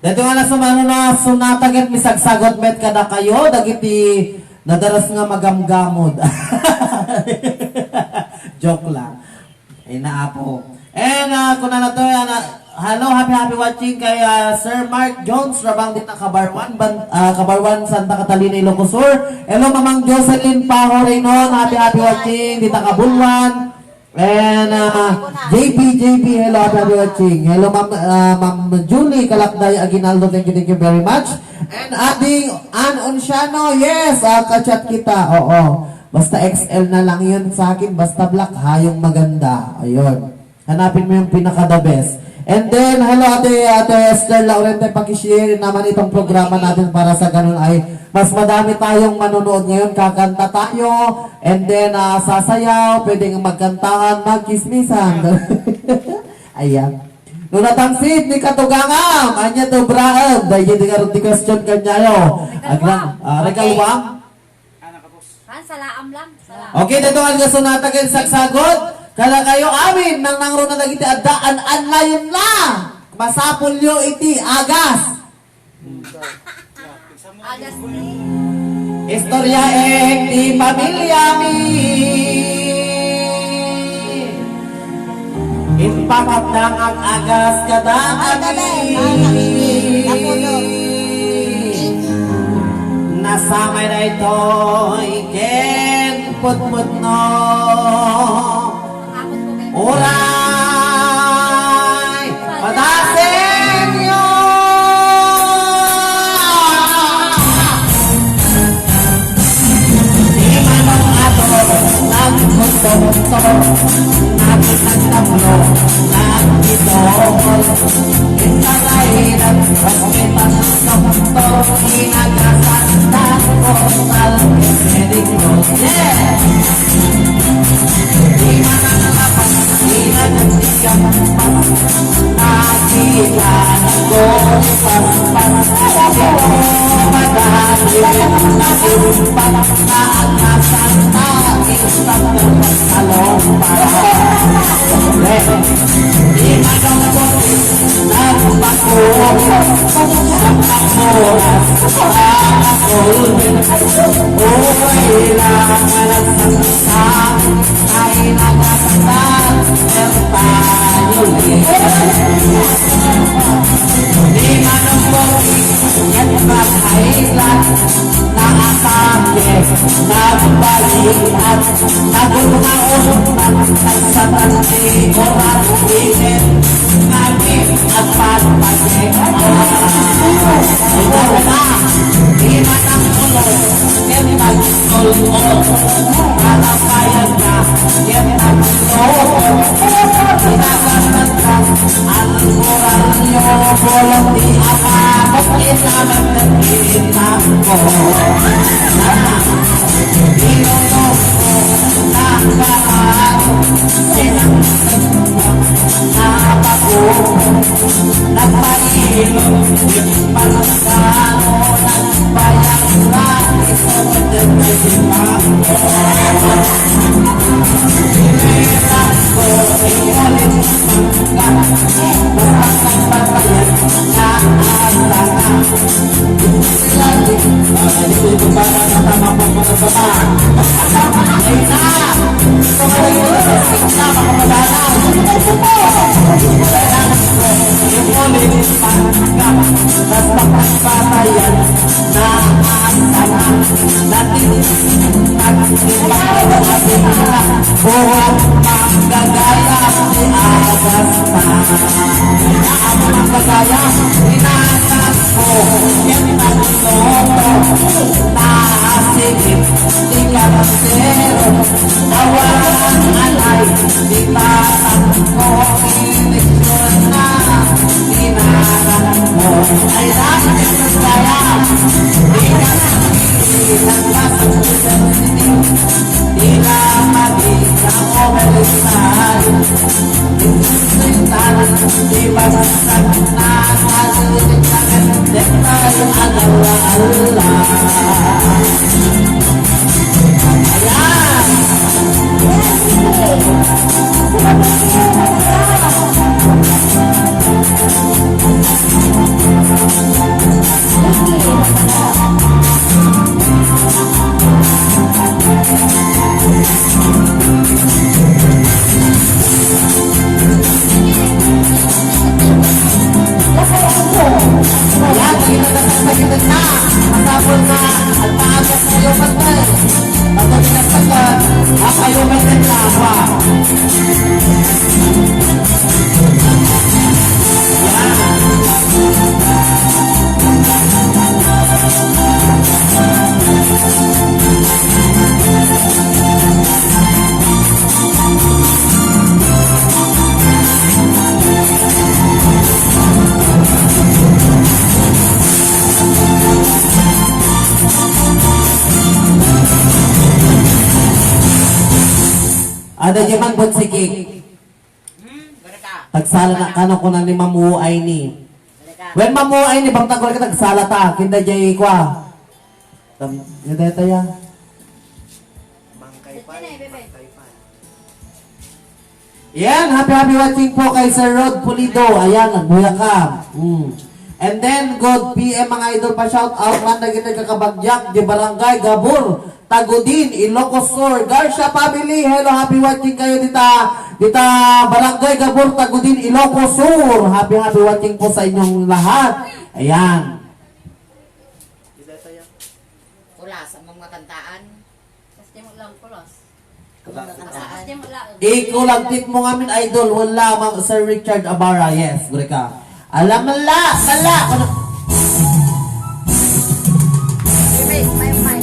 Dito nga na sumano na sunata ket misagsagot met kadakayo, dagiti nadaras nga magamgamod. Joke lang. Ay, naapo. And, ah, kuna na to, ah, na, hello, happy, happy watching kay, ah, Sir Mark Jones, Rabang dita Kabarwan, Ban-, ah, Kabarwan, Santa Catalina, Ilocos Sur. Hello, Mamang Jocelyn Paho Reynon, happy, happy watching dita Kabuluan. And, ah, J P, J P, hello, happy, happy watching. Hello, Ma'am, ah, Ma'am Julie Kalakday Aguinaldo, thank you, thank you very much. And Ading Ann Onciano, yes, ah, ka-chat kita, oo. Basta X L na lang yun sa akin, basta black, ha, yung maganda. Ayun. Hanapin mo yung pinaka the best. And then, hello, Ate, Ate Esther Laurente, paki-share naman itong programa natin para sa ganun ay mas madami tayong manonood ngayon, kakanta tayo, and then, ah, sasayaw, pwedeng magkantahan, magchismisan. Ayan. No natangsit ni Katugangam, anya to, braem, dahil di nga rin di question kanyayo. Agna, ah, regalwang? Han, salaam lang. Salaam. Okay, dito nga sunata ken sagsagot. Kadakayo amin, nang nangruna dagiti adda, an-annayon la. Masapulyo iti agas. Agas ni. Istorya iti pamilyami. Impakatda nga ag-agas kadakami. Nasamay daytoy ken putputno. Uray, padasenyo! Di manong ato, nagkutomtom, nagtagtablo, nagtidol. Intalainan, hospital, doktor, inagasan, portal, mediko. Yeah! Di manang lapas, di manang sigapan, nakita na ko, paspas, madali, nasimpan, naagasan, naispan, talong, pa. Naatake, nagbalian, nagurmaon, nagsatan ti oras, init, ngani, agpatpate. Ikaw na, di na nang ulo, ket nagsul-ot, natapayan na, ket nagsul-ot, nagsul-ot. Almoral yo, bolong di apa, pagkita magkita ko. Inono ko, nakaraan, sinang nabako, nagpailog, palagkano, nagbayang, nagpayang, Buhat manggagayam ti agas pa. Buhat manggagayam, inagas ko, ket nagluto, nasigit ti kartero, awan anay, ti tatang ko, inisyon na, inagas ko. Ay, dahil sa kaya, inagas ko. Ila mati sa obelisal, isusuitan, di bagsak na Yan, dito na sa pagkita na. Masapol na, at maaga kayo patay. Pagkita sa pagkita, kayo may tentawa. Ada di man butsikik. Tagsala na kano kuna ni Mamu ay ni. Wen Mamu ay ni bang tagol ka tagsala ta. Kinda jay kwa. Tam, kinda tayo. Mangkay pa. Mangkay pa. Yan, happy, happy watching po kay Sir Rod Pulido. Ayan, nagbuya ka. Mm. And then, good P M, mga idol, pa shout out man dagiti kakabagyak di Barangay Gabur, Tagudin, Ilocos Sur. Garcia family, hello, happy watching kayo dita, dita Barangay Gabur, Tagudin, Ilocos Sur. Happy, happy watching po sa inyong lahat. Ayan. Kulas, ang mga kantaan. Kasjemo lang, kulas. Kasjemo lang. Ikulagtit mo ngamin, idol. Wala, Ma'am Sir Richard Abara. Yes, guri ka. Alam, mala, mala. Ano? May, may, may.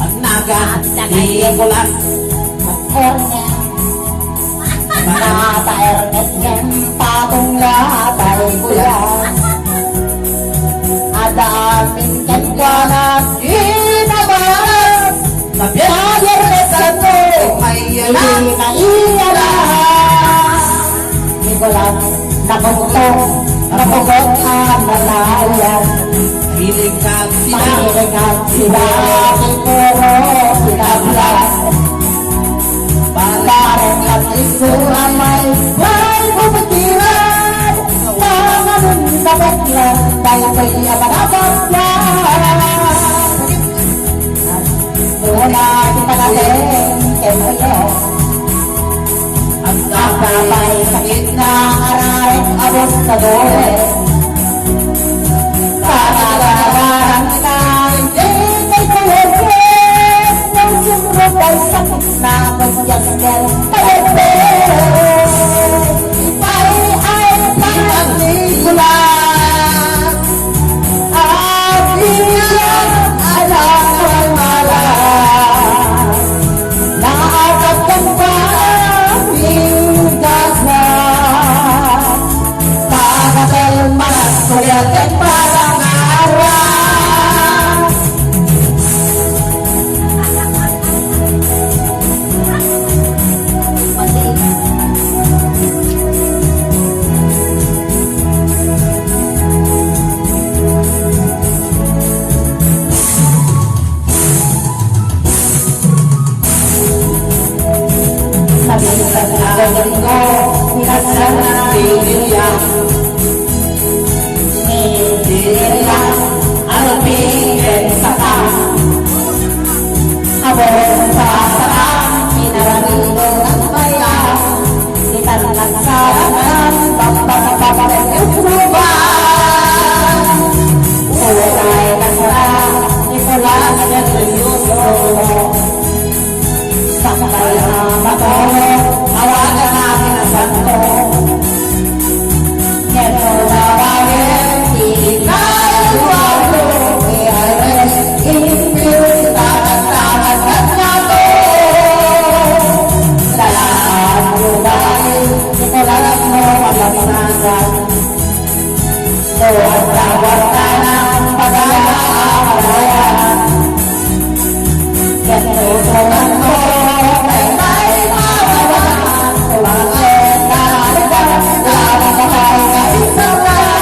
Ang naga, ang naga. Ikulas. Ang orna. Manataer ket ngem patungga tayo kuya. Adamin kenkuana kinabalas. Mabiager ket santo, mayala. Iti naiala. Nikolas, nakutto, napugot a nalayan. Mahilingan sida, mahilingan sida, ti puro pinablas. Bareng ag isura may, may bubukiran, tanganin kapatlan, daytoy a manapatlan. Una ti panaden, kemmayo. Agkapay sakit na araret abot sa dore. Para barang na, hindi kay kayete, yung sumro kay sakit na, magyan ng kayete. Ipay ay pagkikula. Abiya, alam, alam. Naakap kang pamigasa. Pagkakal manas, kuya, kay parang araw. Sabi sa pagkakas ko, pinagsasabi niya. Hindi nila alpingan sa ka. Abot sa saka, pinaramido ng maya. Itan nagsarangan, bambang babag yung lupa. Uway na sa, ito lang ang seryoso. Sakay na matulog, awagan natin ang santo. Ngeno na bagay, di tayo lumalo, di ay rin, hindi tayo tatanggap na to. Dala ang lugayo, ito lang ang mga pagkakunasan. So, ang tawag na ng pag-aamalaya. Yan, tutunan ko, may may mawala. Bakit na ikaw, lamang ka tayo sa isang lahat?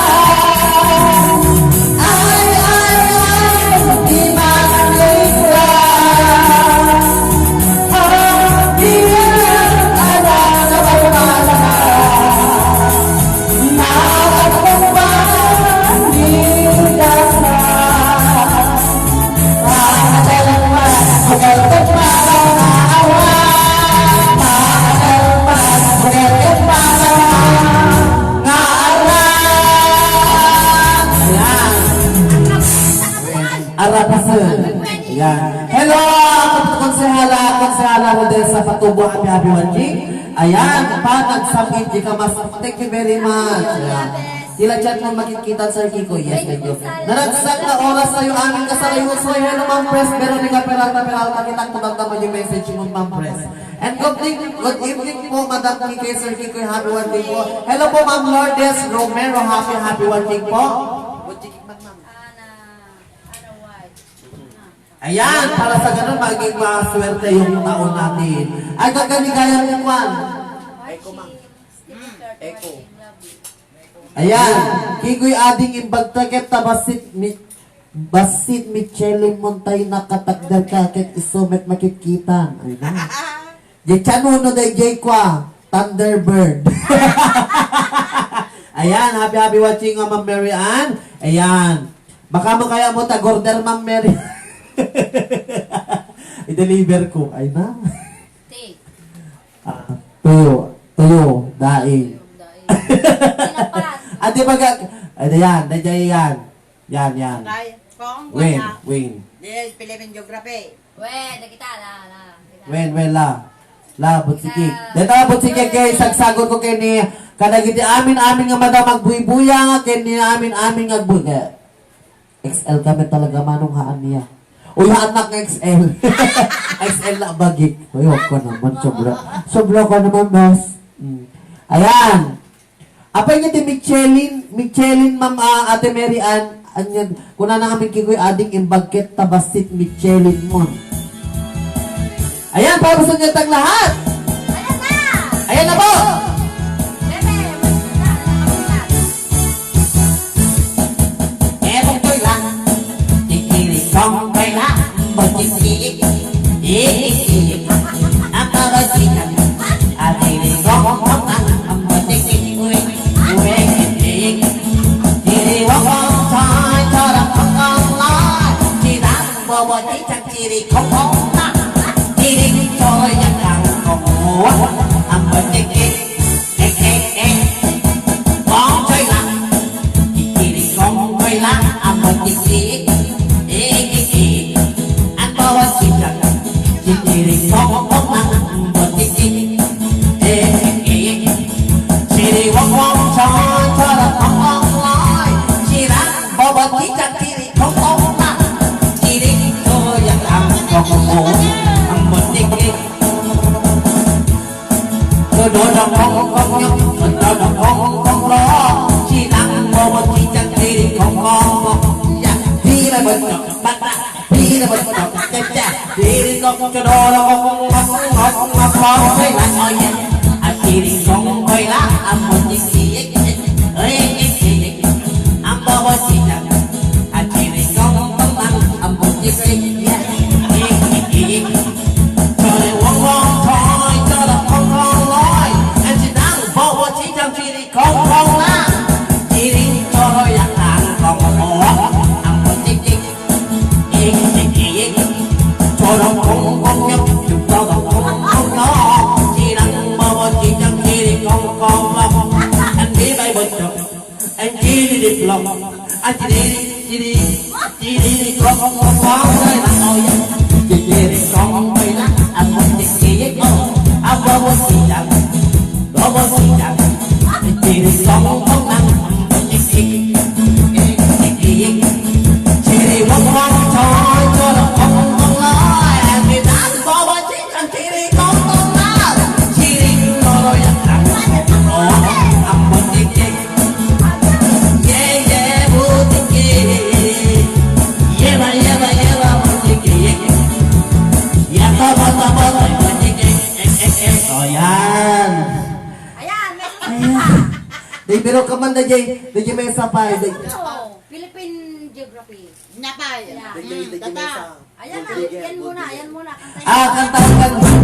Arapasen. Ayan. Hello, Konsehala, Konsehala Rodessa Patubo, happy, happy watching. Ayan, panagsam-it di ka mas. Thank you very much. Ayan. Dila chat mo makikita, Sir Kiko. Yes, thank you. Naragsak na oras tayo, aming kasarayusoy. Hello, Ma'am Pres, Veronica Peralta, Peralta, kita ko nagtama yung message mo, Ma'am Pres. And good evening, good evening po, Madam Kiki, Sir Kiko, happy watching po. Hello po, Ma'am Lourdes Romero, happy, happy watching po. Ayan, para sa ganun, maging maswerte yung taon natin. Ay, kagaligayan ni Kwan. Echo, ma'am. Echo. Ayan, Kikoy ading imbag ta ket ta bassit mi-, bassit Michelin Montay nakatakder ka ket isu met makitkitan. Ay na. Di tiyan uno dayjay kwa, Thunderbird. Ayan, happy, happy watching, Ma'am Mary Ann. Ayan. Baka mo kaya mo tag-order, Ma'am Mary. I-deliver ko. Ay na. Ti. Ah, tuyo. Tuyo. Daing. Daing. Tinapat. Adi baga. Ay, yan. Dayjay yan. Yan, yan. Kay, kung Win, wala. Win. Di, Philippine Geography. Win, nakita, la, la. Win, win, la. La, butsiki. La. Deta, butsiki, kay sagsagot ko kay ni, kadagiti amin-amin nga madam agbuybuya, kay ni amin-amin nga agbuy-, kay X L kami talaga, manong haan niya. Uy, haan nak nga X L. X L na bagik. Uy, wag ka naman, sobra. Sobra ka naman, boss. Mm. Ayan. Apay nga ti Michelin, Michelin, Ma'am, ah, Ate Mary Ann, anya, kunana ngamin Kikoy ading imbag ket ta bassit Michelin mo. Ayan, para sa inyo tang lahat. Ayan na! Ayan na po! Bebe, mas na, na, na. Ewan ko lang, kikiri kong kailangan mo, kikiri. Ang tawag dito, at hindi ko ang pangkat, ang matikit, uy, uy, kitik. Diri wa kong time, tara kong online. Kinang bawa di cang kiri kong kong na. Diri ko yang kang kong wa, ang matikit. Eh, eh, eh. Kong koy lang. Kikiri kong koy lang, ang matikit. Eh, eh, eh. Ang bawat sikat. Kikiri kong kong lang, ang matikit. Eh, eh, eh. Siriwang wang chan, charang ang ang lai. Sirang bawat sikat, kiri kong kong lang. Kiri ko yang ang kong kong, ang matikit. Dododong kong kong nyok, dododong kong kong lo. Sinang bobo cicang diri kong kong lo. Ya, dira bencok, bata, dira bencok, caca. Diri kong codoro kong kong kong kong kong kong. At diri kong koy la, amo ciciyek. Oy, ciciyek. Ang bobo cicang. At diri kong kong kong, amo ciciyek. Ang diri di plong. Ang diri, diri, diri di plong, plong, plong, plong, plong, oh, yeah. Diri plong, plong, plong, ang diri, oh, ang bawa siya. Bawa siya. Diri plong, plong, plong, ang diri, diri, diri, wong, wong, choy, choy, plong, plong, plong, ang diri, bawa siya, diri plong, plong, plong, diri, plong, plong, ang diri, oh, ang diri. Yeah, yeah, butiki. Yeba, yeba, yeba, butiki. Yaba, baba, baba, butiki. Eh, eh, eh. O, yan. Ayan, may Ayan. Di, pero kaman na, Jay. Di, Jay, may isa pa, eh. Di. Ano? Philippine Geography. Napay. Yeah. Dagdag, Mm, dagdag tata. Mesa. Ayan na, yan muna, yan muna. Kantahin Ah, mo. Kantahin, kantahin.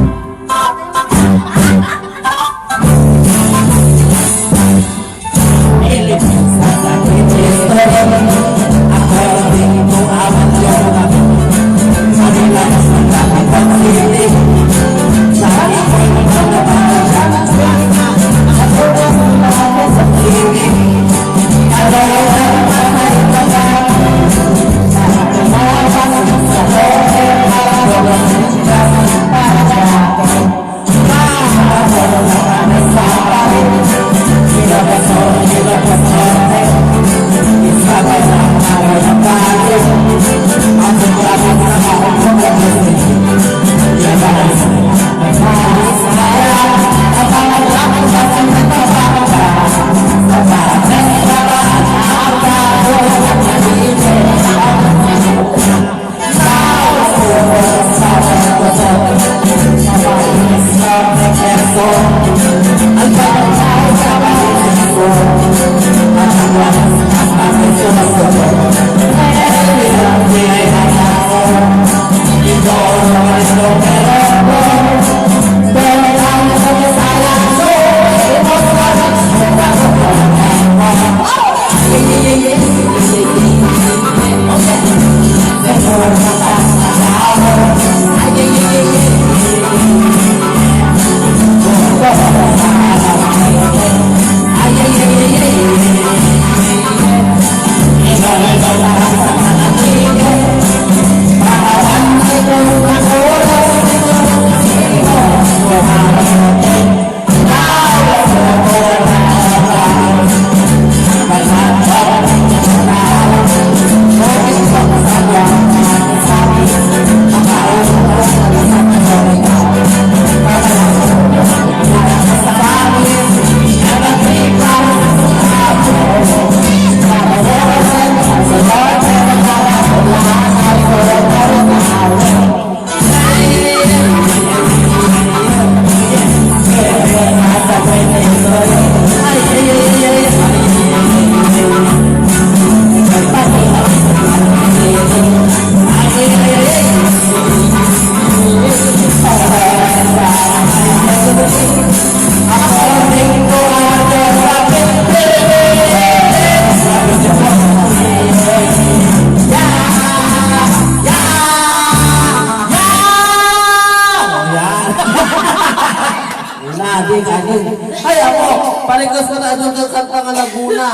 Sa na adun ka kanta nga Laguna.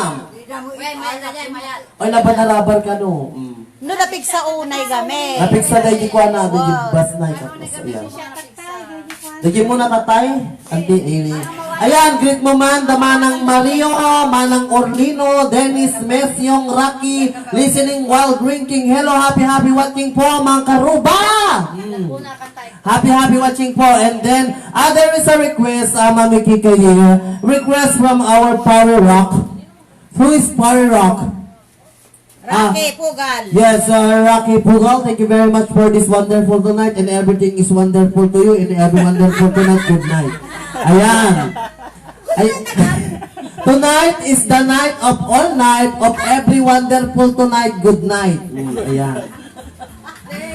Ay, napanarabar ka, no? Mm. No, napigsa unay kami. Napigsa dahil di ko ana, di Wow. bas na yung tapos, ayan. Dagi mo na, tatay? Anti, ini. Ayan, greet mo man, da Manang Mario, Manang Orlino, Dennis, Mesyong, Rocky, listening while drinking. Hello, happy, happy watching po, mga karuba! Mm. Happy, happy watching po. And then, ah, there is a request, ah, Mami Kikay, request from our Pare Rock. Who is Pare Rock? Ah, Rocky Pugal. Yes, uh, Rocky Pugal, thank you very much for this wonderful tonight, and everything is wonderful to you, and every wonderful tonight, good night. Ayan. Ay, tonight is the night of all night of every wonderful tonight, good night. Mm, ayan.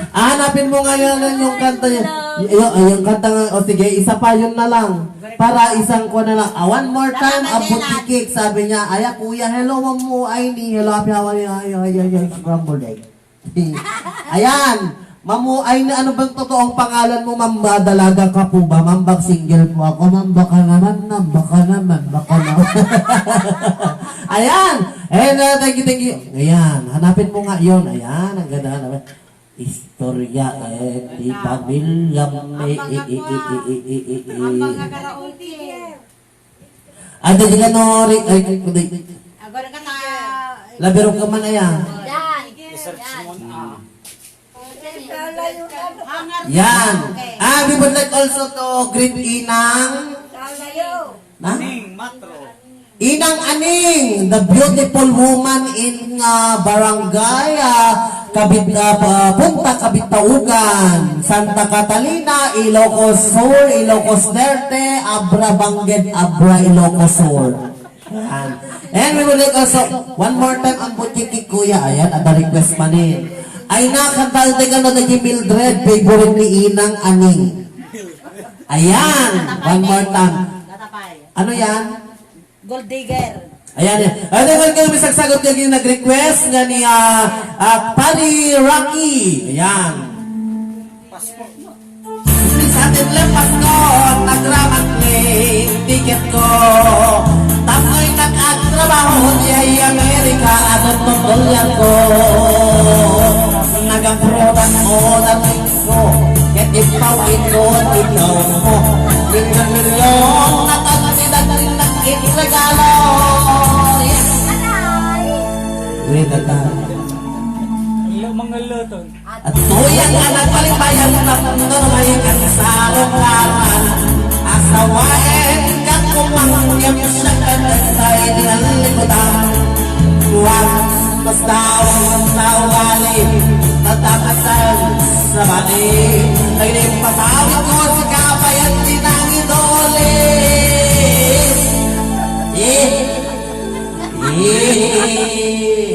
Ah, hanapin mo ngayon yung kanta niya. Y-, yung, yung kanta nga, o sige, isa pa, yun na lang. Para isang ko na lang. Ah, one more time, Tama, Abu Nenad. Tikik, sabi niya, "Aya, kuya, hello, mamuay ni, hello, happy, happy, happy, happy, happy, scrambled egg." Ayan, mamuay ni, ano bang totoong pangalan mo, ma'am? Ba, dalaga ka po ba, ma'am? Bak single po ako, ma'am. Baka naman, ma'am. Baka naman, baka naman. Ayan, and uh, thank you, thank you. Ayan, hanapin mo nga yun. Ayan, ang ganda naman. Istorya, eh, di pamilya, may, i, i, i, i, i, i, i, i. Ang mga karaoke. Ada di ka no, ri-, ay, kundi. Agora ka na. Labero ka man, aya. Yan. Yan. Yan. Ah, we would like also to greet Inang. Na? Ning Matro. Inang Aning, the beautiful woman in, ah, barangay, ah, Kabit-, ah, pa-, Punta Kabitaugan, Santa Catalina, Ilocos Sur, Ilocos Norte, Abra Bangged, Abra Ilocos Sur. Ayan. And we would like also, one more time, ang butchiki, kuya. Ayan, ada request manin. Ay, nakanta, teka, no, dagiti Mildred, favorite ni Inang Aning. Ayan, one more time. Ano yan? Gold digger. Ayan, yan. Ano naman kayo may sagsagot kayo yung nag-request nga ni, ah, ah, Pari Rocky? Ayan. Sa atin lang Pasko, nagramat ni ticket ko. Tapnoy nag-agtrabaho diay Amerika, adun to dollar ko. Nagaprutan o dating ko, ket ipaw-it ko, ikaw mo. Milyon-milyon na kantidad ti nag-regalo. Wait, tata. Ilo, mga luton. At tuyang anak, palipayan, tapno may kasarukaran. Asawaen ka, kumangyap siya, katay di nalikutan. Kuwan, Basta awan sa ugali, natakasan sa bali. Ay, di patawid ko si kabayan, di nang idoli. Eh, eh, eh.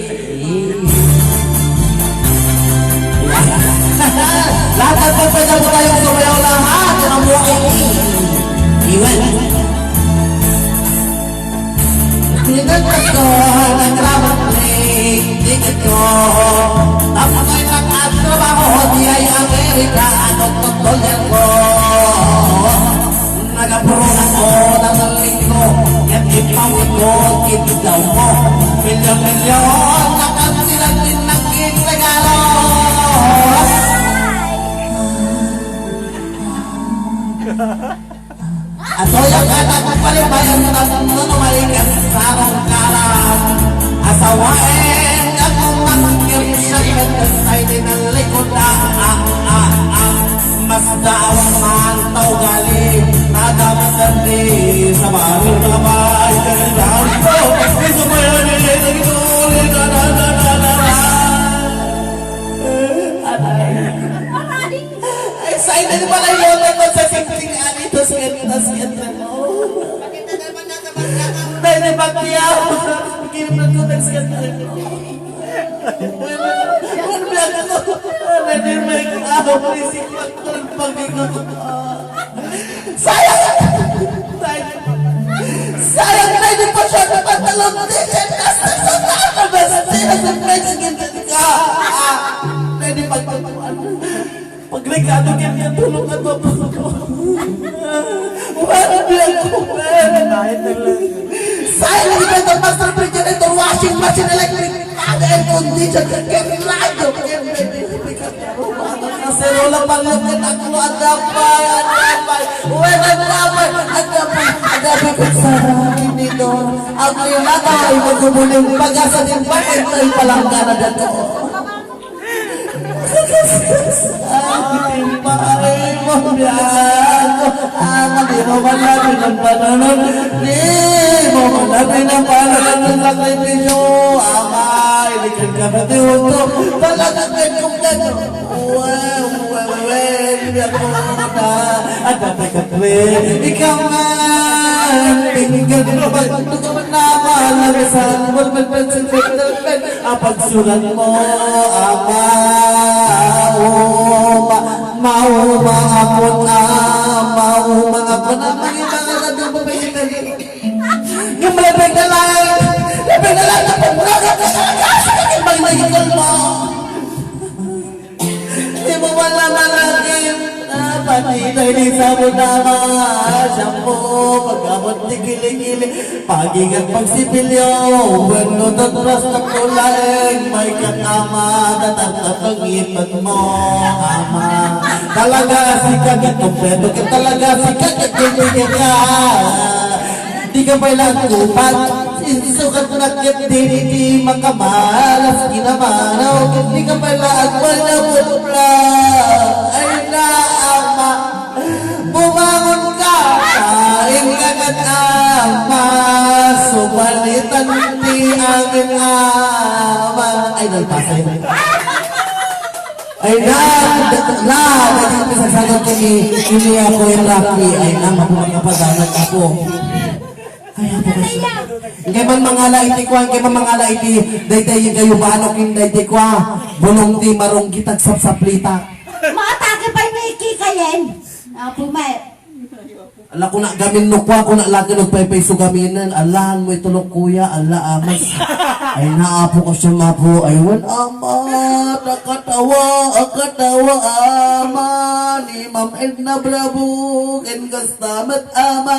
Lahat ng pagpasya po tayong sumayaw lahat. Ang buhay ni Iwan. Pinagkat ko, nagramat ni ticket ko. Tapos ay nag-atrabaho, diay Amerika, ano to, dollar ko. Nagapuro na ko, nataling ko, ket ipawid ko, kitaw ko. Milyon-milyon, nakasilan din naging regalo. Atoy a anak, palipayan, tapno no may kasarukaran. Asawaen, ako mangkirsa, ket ay di nalikuda, ah, ah, ah. Mas daawan man ta ugali, nadamsan di sa baro nga baay, kanidahan ko, gusto mo yan, eh, nagituli, na, na, na, na, na, na. Ay, sa ina ni Manay Lola ko sa singkling ani, tas ganyan, tas ganyan. Dahil ni Bakya, kinipan ko, tas ganyan. Ano ba ako? Ready make up, isip ko, pagkikot. Sayang! Sayang! Sayang na, hindi pa siya napatalon. Di siya nasa sa taas na basta siya sa Mexican ka. Ah, pwede pagpagpuan. Pagregalo ka niya, tulog na to. Wala niya ako, man. Ay, talaga. Elevator, master refrigerator, washing machine, electric fan, air condition, ken radyo, ken Kasi wala pa lang ken ako, adda pay, adda pay. Wen, adda pay, adda pay, adda pay, ken sarakin dito. Ang linatay, magbubuling pag-asa din pa, ito ay palanggana dito. Ay, pare mo, biyago. Ah, di mo man labi ng panunod. Di mo man labi ng panunod ng sakripisyo. Amay, likan ka na di uto. Talaga, medyo, medyo. Uwe, uwe, uwe, uwe, hindi ako na. At dapat ka, uwe, ikaw nga. Pinggan mo, pag naman, ang isang, pag, pag, pag, pag, pag, Ang pagsulat mo, Ama, uma, mauma akon, Ama, uma akon, Ama, yung mga radyo mo, pwede ka rin. Yung malapit na lang, malapit na lang, napaglagat na talaga sa akin, magmahigol mo. Di mo wala malagim, napatitay di sabon, Ama, shampoo, pagkamot di kilikili. Pag-ingat, pagsipilyo, wenno toothbrush, tapno laeng may katama, tatatapang ngipin mo, Ama. Talaga, sika, ket kompleto ka, talaga, sika, ket kompleto ka. Di ka pay nagkupat, insukat na ket di, di makamalas, kinamanaw, ket di ka pay agmanabutla. Ay na, Ama. Bumangon ka! Kain ka ket Ama! Subalitan ti amin Ama! Ay, nalpasay. Ay, na, na, na, na, nasasagot ko ni, ni Apo yung Rocky. Ay, na, mapumapadanag ako. Ay, Apo ko siya. Kay man mangala iti kuan, kay man mangala iti, dayday yung kayo ba, ano, king dayday kua, bulong ti marunggi, tagsapsaplita. Maatake pa yung ikikayen. Apo, may. Ala, kuna gamin no kua, kuna laki no paypay so gaminen. Alahan mo ito no kuya, ala amas. Ay, naapo ko siya mapo. Ay, wan ama, nakatawa, akatawa, ama. Ni Ma'am Edna Bravo, ken gastamet ama.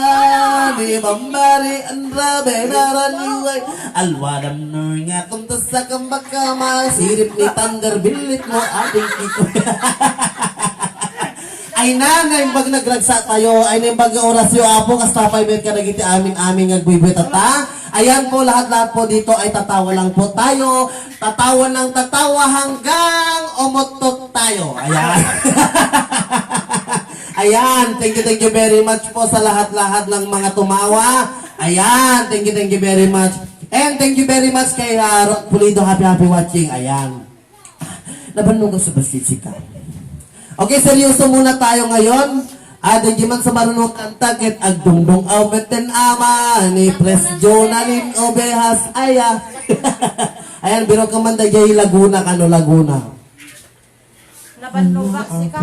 Ni Ma'am Mary Ann Rabe, naraniway. Alwadam no nga, tuntas sa kambakama. Sirip ni Thunder, bilit mo, ating kiko. Ay na, naimbag nagragsa tayo. Ay naimbag nga orasyo, Apo, kasta pay met kadagiti amin-amin nga agbuybuyat ta. Ayan po, lahat-lahat po dito ay tatawa lang po tayo. Tatawa ng tatawa hanggang umuttot tayo. Ayan. Ayan, thank you, thank you very much po sa lahat-lahat ng mga tumawa. Ayan, thank you, thank you very much. And thank you very much kay, ah, Rock Pulido. Happy, happy watching. Ayan. Nabannugan sa basitsika. Okay, seryoso muna tayo ngayon. Ada di man sa marunong kanta, ket agdungdung aw meten ama ni Pres Jonalyn Ovejas. Aya. Ayan, biro ka man da jay Laguna, kano Laguna. Nabannugan sika.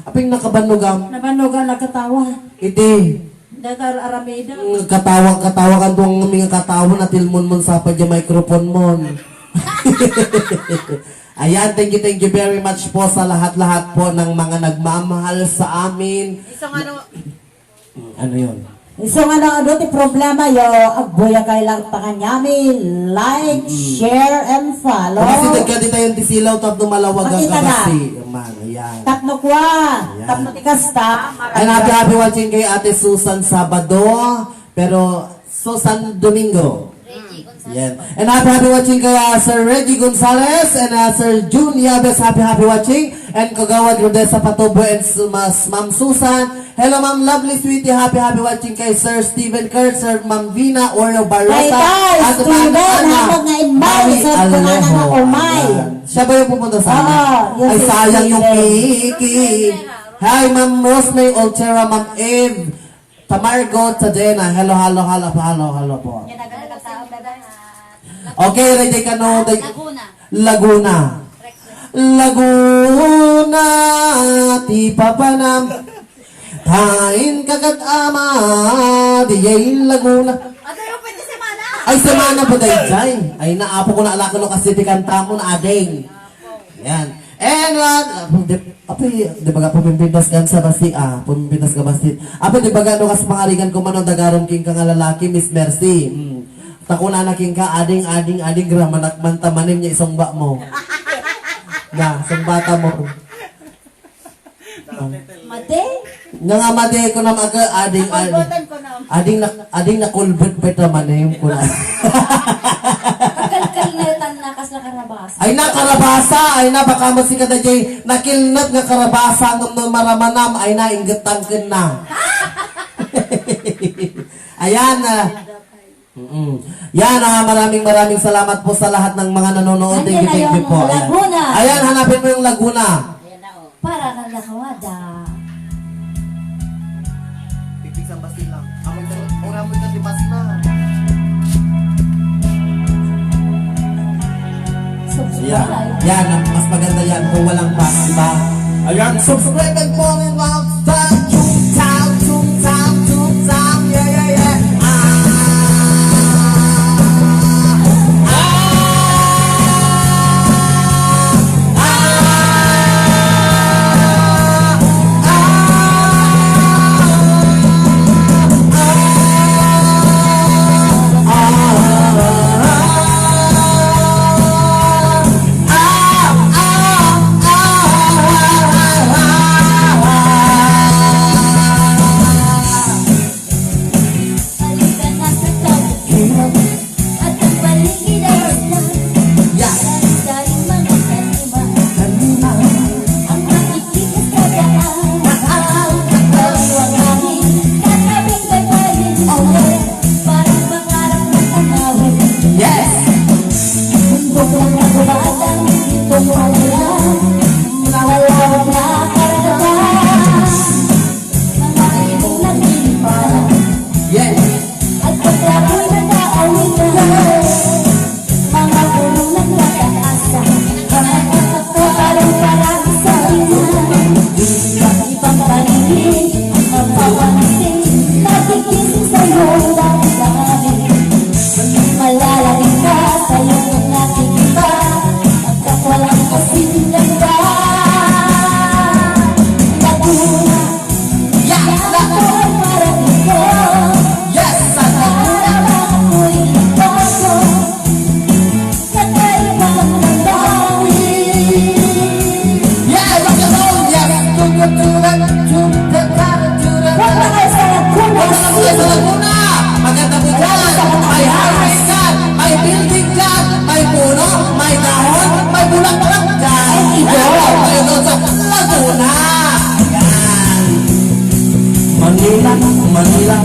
Aping nakabannugan. Nabannugan, nagkatawa. Iti. Datar aramida. Mm, katawa, katawa kan tuang mga katawa, natilmon mon sa pa di microphone mon. Ayan, thank you, thank you very much po sa lahat-lahat po ng mga nagmamahal sa amin. Isang ano? Mm, ano yun? Isang ano, ano ti problema yo, agbuya kay lang tangan yami, like, Mm. share, and follow. Kasi tagka di tayo ti silaw, tapno malawag ang Makita na. Kabasi. Man, ayan. Tapno kwa, Ayan. Tapno ti kasta. And happy, happy watching kay Ate Susan Sabado, pero Susan Domingo. Yan. And happy, happy watching kay, ah, Sir Reggie Gonzalez and, ah, Sir Jun Yabes. Happy, happy watching. And Kagawad Rodessa Patubo and Su-, Mas-, Ma'am Susan. Hello, Ma'am Lovely Sweetie. Happy, happy watching kay Sir Steven Kurt, Sir Ma'am Vina, Oreo Barrosa, Tay, tay, Ate Steven, Ma'am Ana, hapag nga imbag, Mami Sir Alejo. Kunana nga umay. Yan. Siya ba yung pupunta sa amin? Oo, yun Ay, si sayang yung Steven. Cake. Hi, Ma'am Rosemary Olchera, Ma'am Eve. Tamargo Tadena, hello, hello, hello, hello, hello po. Okay, ready ka no? Day- Laguna. Laguna. Laguna, ti papanam. Tain kagat ama, di yay Laguna. Adayo, pwede semana. Ay, semana po, day, day. Ay, naapo ko na alakalo kasi ti kantamon, ading. Yan. And, uh, di, apoy, di ba nga, pumimpintas ka sa basti, ah, pumimpintas ka basti. Apoy, di ba nga, no, kas pangarigan ko man, ang dagarom king ka nga lalaki, Miss Mercy. Mm. Ta kunana kenka, "Ading, ading, ading, ramanak man ta manem nia isungba mo." Na, sungbata mo. Madi? Nga nga madi ko na mag-, ading, ading. Nakulbutan ko na. Ading na, ading nakulbut pa ita manem ko na. Kakalkalnetan na kas nakarabasa. Ay na, karabasa! Ay na, baka mo si kadajay nakilnat nga karabasa ngem no maramanam, ay na, inggetan ken na. Ayan, ah. Mm-mm. Yan, ah, maraming, maraming salamat po sa lahat ng mga nanonood. Thank you, thank you po. Ayan. Laguna. Ayan, hanapin mo yung Laguna. Para kang lakawada. Tigpisan Basilan. Amoy ka, ora mo ka di Basilan. Subscribe. Yan, yan, mas maganda yan kung walang bus, di ba? Ayan, subscribe and follow Rockstar. Tung, tang, tung, tang, tung, tang. Yeah, yeah, yeah. Ah. Ah. Ah. Yes! Yes! Yes, Laguna. Yes, rock and roll. Yes. Punta kayo sa Laguna. Punta kayo sa Laguna. Maganda po dyan. May highway dyan. May building dyan. May puno. May dahon. May bulaklak dyan. Ay, ito. Kayo doon sa Laguna. Ayan. Manila, Manila.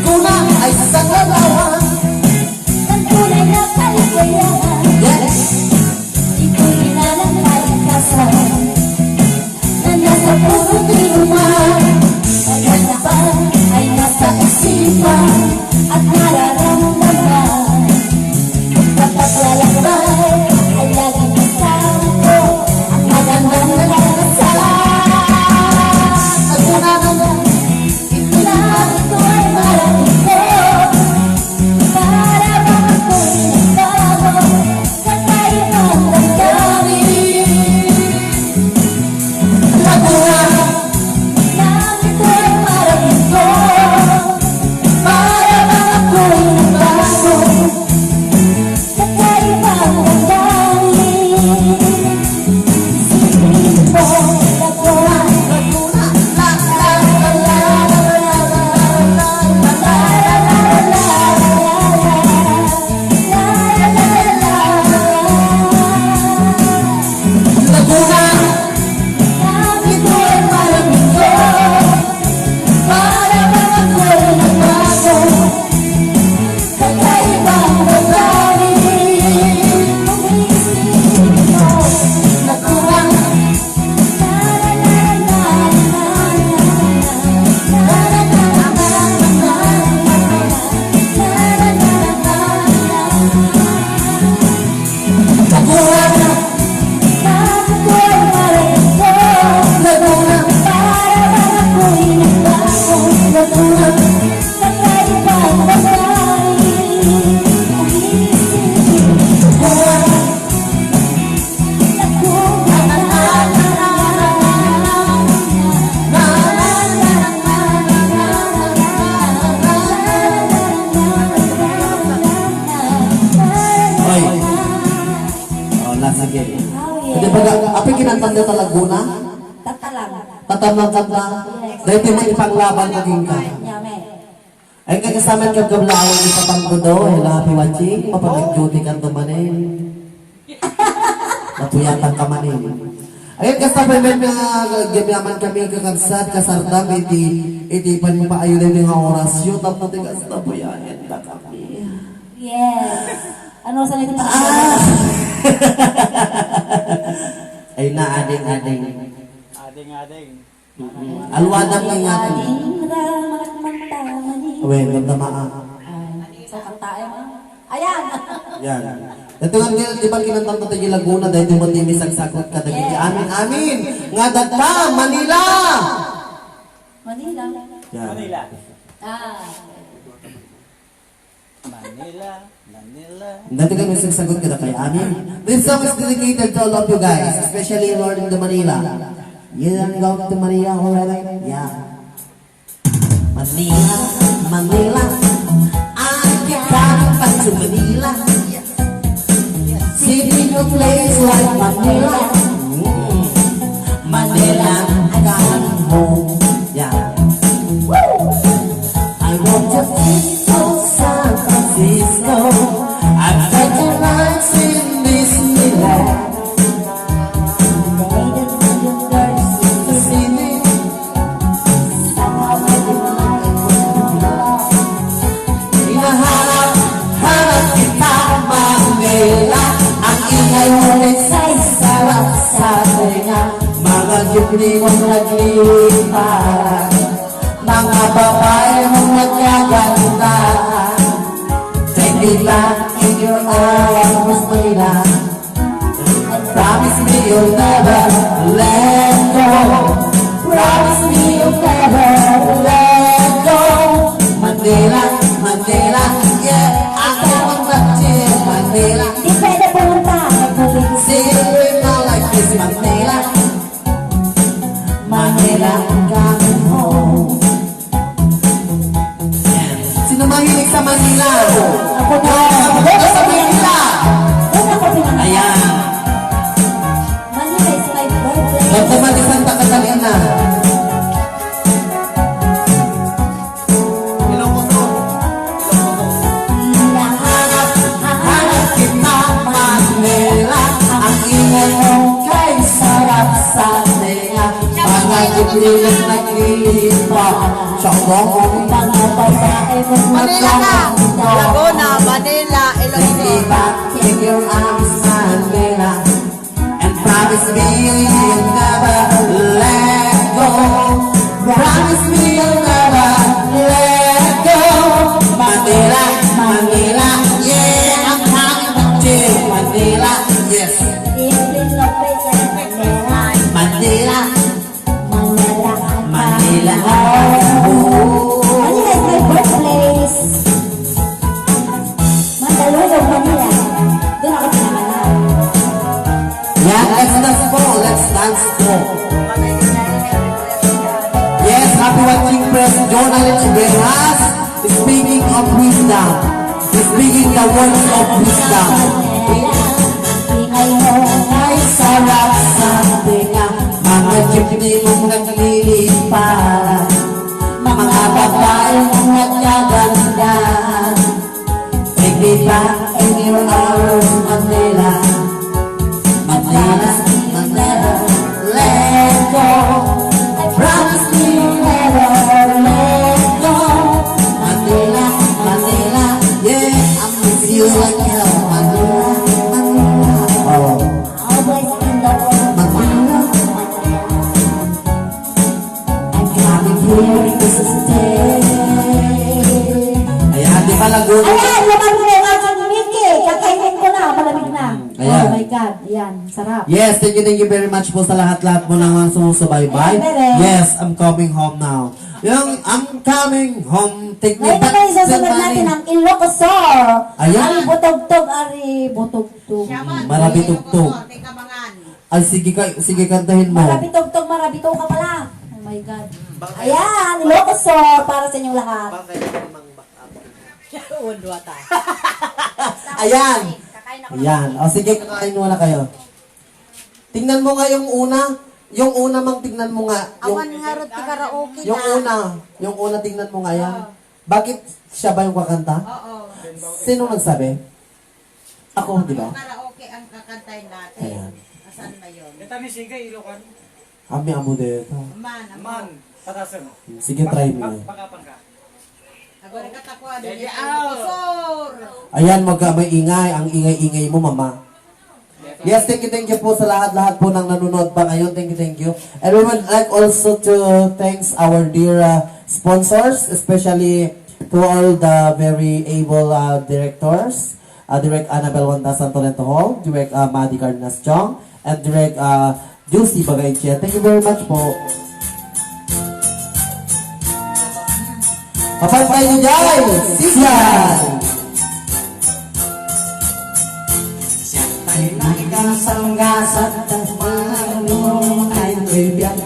Kuna ay sangalawan. Ang tunay na kaligayahan. Yes. Ito'y inalang kalikasan na nasa puso't inuman. Ang anak ay nasa isipan at nararamdaman. Kapag lalakbay ay laging kasama ko ang magandang karanasan. At kung ano Ito lang ito ay marating ko. Para bang ako'y nagbago, kakaibang damdamin. Laguna. Lang ito ay marating ko. Para bang ako'y nagbago. Apay kinantam dita Laguna? Tatalang. Tatalang kanta. Yes. Dahil di mo ipanglaban ko ginka. Nyame. Ay, nga kasamat ka gablawan ni Papang Gudo. Hello, happy watching. Mapag-duty ka tumanin. Napuyatan ka manin. Ayan, kasta pa nga, gamiaman kami kakabsat, kasardam, iti, iti panipaayo na nga orasyon, tapno ti kasta, puyayan na kami. Yes. Ano sa nito? Ah! Ay na, ading, ading. Ading, ading. Mm-mm. Alwadam nga nga. Ading ra, manakmanta, mani. Wen, damdamaa. Ay, so, kantaem, ah. Ayan. Yan. Ito nga, di, di ba kinantam na tayo Laguna, dahil di mo timi sagsagot ka, dahil di Yes. amin, amin. Nga dagta, Manila! Manila. Yan. Manila. Ah. Manila, Manila. Dati kami sagsagot kada kay amin. This song is dedicated to all of you guys, especially Lord in the Manila. You don't go to Manila already? Yeah. Manila, Manila, I get back back to Manila. See the new place like Manila. Mm. Manila, I'm coming home. Yeah. Woo! I want to see to San Francisco. I've spent two nights in Disneyland. Made it to the first to see me. Somehow I didn't like it. Hinahanap, hanap kita, Manila. Ang ingay mo, sarap sa tenga. Mga jeepney mong nagliliparan. Mga babae mong nagkagandahan. Take me back in your arms, Manila. Promise me you'll never let go. Promise me you'll never let go. Manila, Manila, yeah, I can't let you, Manila. Di pwede pumunta. Singing my life is Manila. Manila, I'm coming home. Sino mahilig sa Manila? Ako na. Ako na sa Manila. Doon ako pinanganak. Ayan. Manila is my birthplace. Ba't naman ni Santa Catalina? Ilocos. Hinahanap, hanap kita, Manila. Ang ingay mo kay sarap sa tenga. Mga Jibril ang naglilipa. Sa mga babae mo Manila ka. Laguna, Manila, Ilocos. Take me back in your arms, Manila. And promise me you'll never let go. Promise me you'll never let go. Manila, Manila, yeah, I'm coming back to Manila. Yes. Manila. Manila. Manila is my birthplace. Mandaluyong, Manila. Doon ako pinanganak. Yan, let's dance po. Let's dance po. Yes, happy watching, Pres Jonalyn Iberas. Speaking of wisdom. Speaking the words of wisdom. Ingay mo ay sarap sa tenga. Mga jeepney mong nagliliparan. Mga babae mong nagkagandahan. Take me back in your arms, Manila. Manila, Manila, let go. I promise me you'll never let go. Manila, Manila, yeah, I miss you like hell. Manila, Manila, oh. Always in the world. Manila. I'm coming here to stay. Ayan, di ba, Laguna? Ayan, lumabas na yung aking Mickey. Kakainin ko na, malamig na. Ayan. Oh my God, ayan, sarap. Yes, thank you, thank you very much po sa lahat-lahat po ng mga sumusubaybay. Ayan, Bere. Yes, I'm coming home now. Yung I'm coming home, take me Ngayon back naman, to isusunod natin Manila. Ang Ilocos. Ayan. Ari butugtog, ari butugtog. Marabitugtog. Ay, sige ka, sige, kantahin mo. Marabitugtog, marabito ka pala. Oh my God. Ayan, Ilocos para sa inyong lahat. Uwan, duwa ta. Ayan. Ayan. O, sige, kakain muna kayo. Tingnan mo nga yung una. Yung una, mang, tingnan mo nga. Yung, Awan nga ron ti karaoke yung na. Una. Yung una, tingnan mo nga yan. Ah. Bakit siya ba yung kakanta? Oo. Sino nagsabi? Ako, di ba? Karaoke ang kakantahin natin. Ayan. Asan na yun? Ito ni Sige, Ilocano. Kami amo dito. Man, amo. Man, patasan mo. Sige, try mo. Bak-, bak-, bakapan ka. Agora ka takwa, Dede, dede, aw. Sor. Ayan, magka-, may ingay. Ang ingay-ingay mo, mama. Yes, thank you, thank you po sa lahat-lahat po ng nanonood pa ngayon. Thank you, thank you. And we would like also to thanks our dear, uh, sponsors, especially to all the very able, uh, directors, uh, Direk Annabel Wanda Santo Lento Hall, Direk, uh, Madi Cardenas Chong, and Direk, uh, Juicy Bagay Chia. Thank you very much po. Kapantay ni Jai, Sisian. Siya tayo na ikasanggasat ng mano ay kaibigan.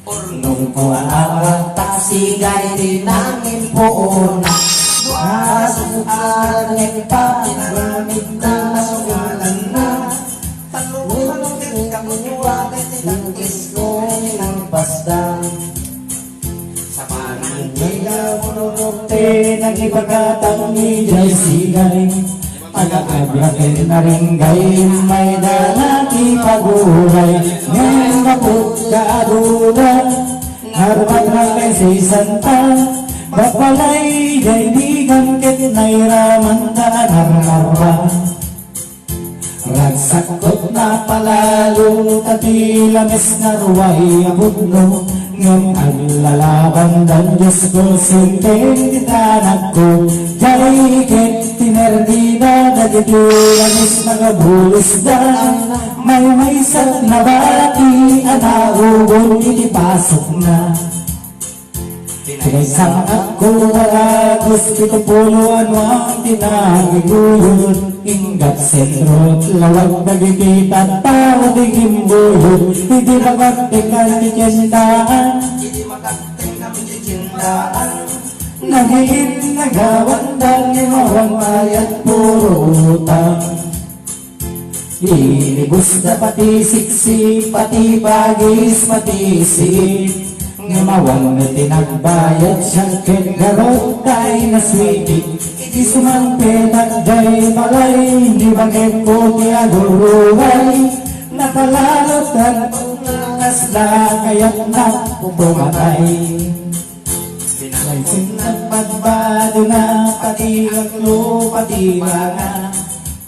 Urnong ko ang awat, taksigan, tinangin po na. Masukan, nagpapagamit na, masukan na. Talungan ng kamuwa, tinangkis ko, tinangpas na. Sa panangkila mo, nurukte, nagipagkatang ni Jai Sigay. Pag-aabraken na ringgay, may dala ti paguray. Ngem naput ka aduna, narbat ra kay say santa. Bapalay, jay digan ket nairamanda a narnarba. Ragsakkot na palalo, ta ti lames na ruay a pudno, ngem aglalabandan, Diosko, senteng ti tanagko. Jay ket tinerdida dagiti lames, nagabulisda, maymaysa nabati a naugon iti pasokna. Pinaysangakko, Baragos, pito pulo anuan ti nagiguyod. Inggap sentro, lawag dagiti tattao ti gimbuyod. Idi makaktekkan ti tiendaan, idi makaktekkan ti tiendaan, nagiin nagawandan ni Mawan Mayat puro utang. Inibusda pati siksi, pati bagis, pati sii. Ngem awan ti nagbayad, siak ket garud tay naswiti. Idi sumangpet daydiay balay, ni bagekko ti agururay. Napalalot ket kasla kayatna pumatay. Pinaysin nagbagbadona, pati laklo, pati banga.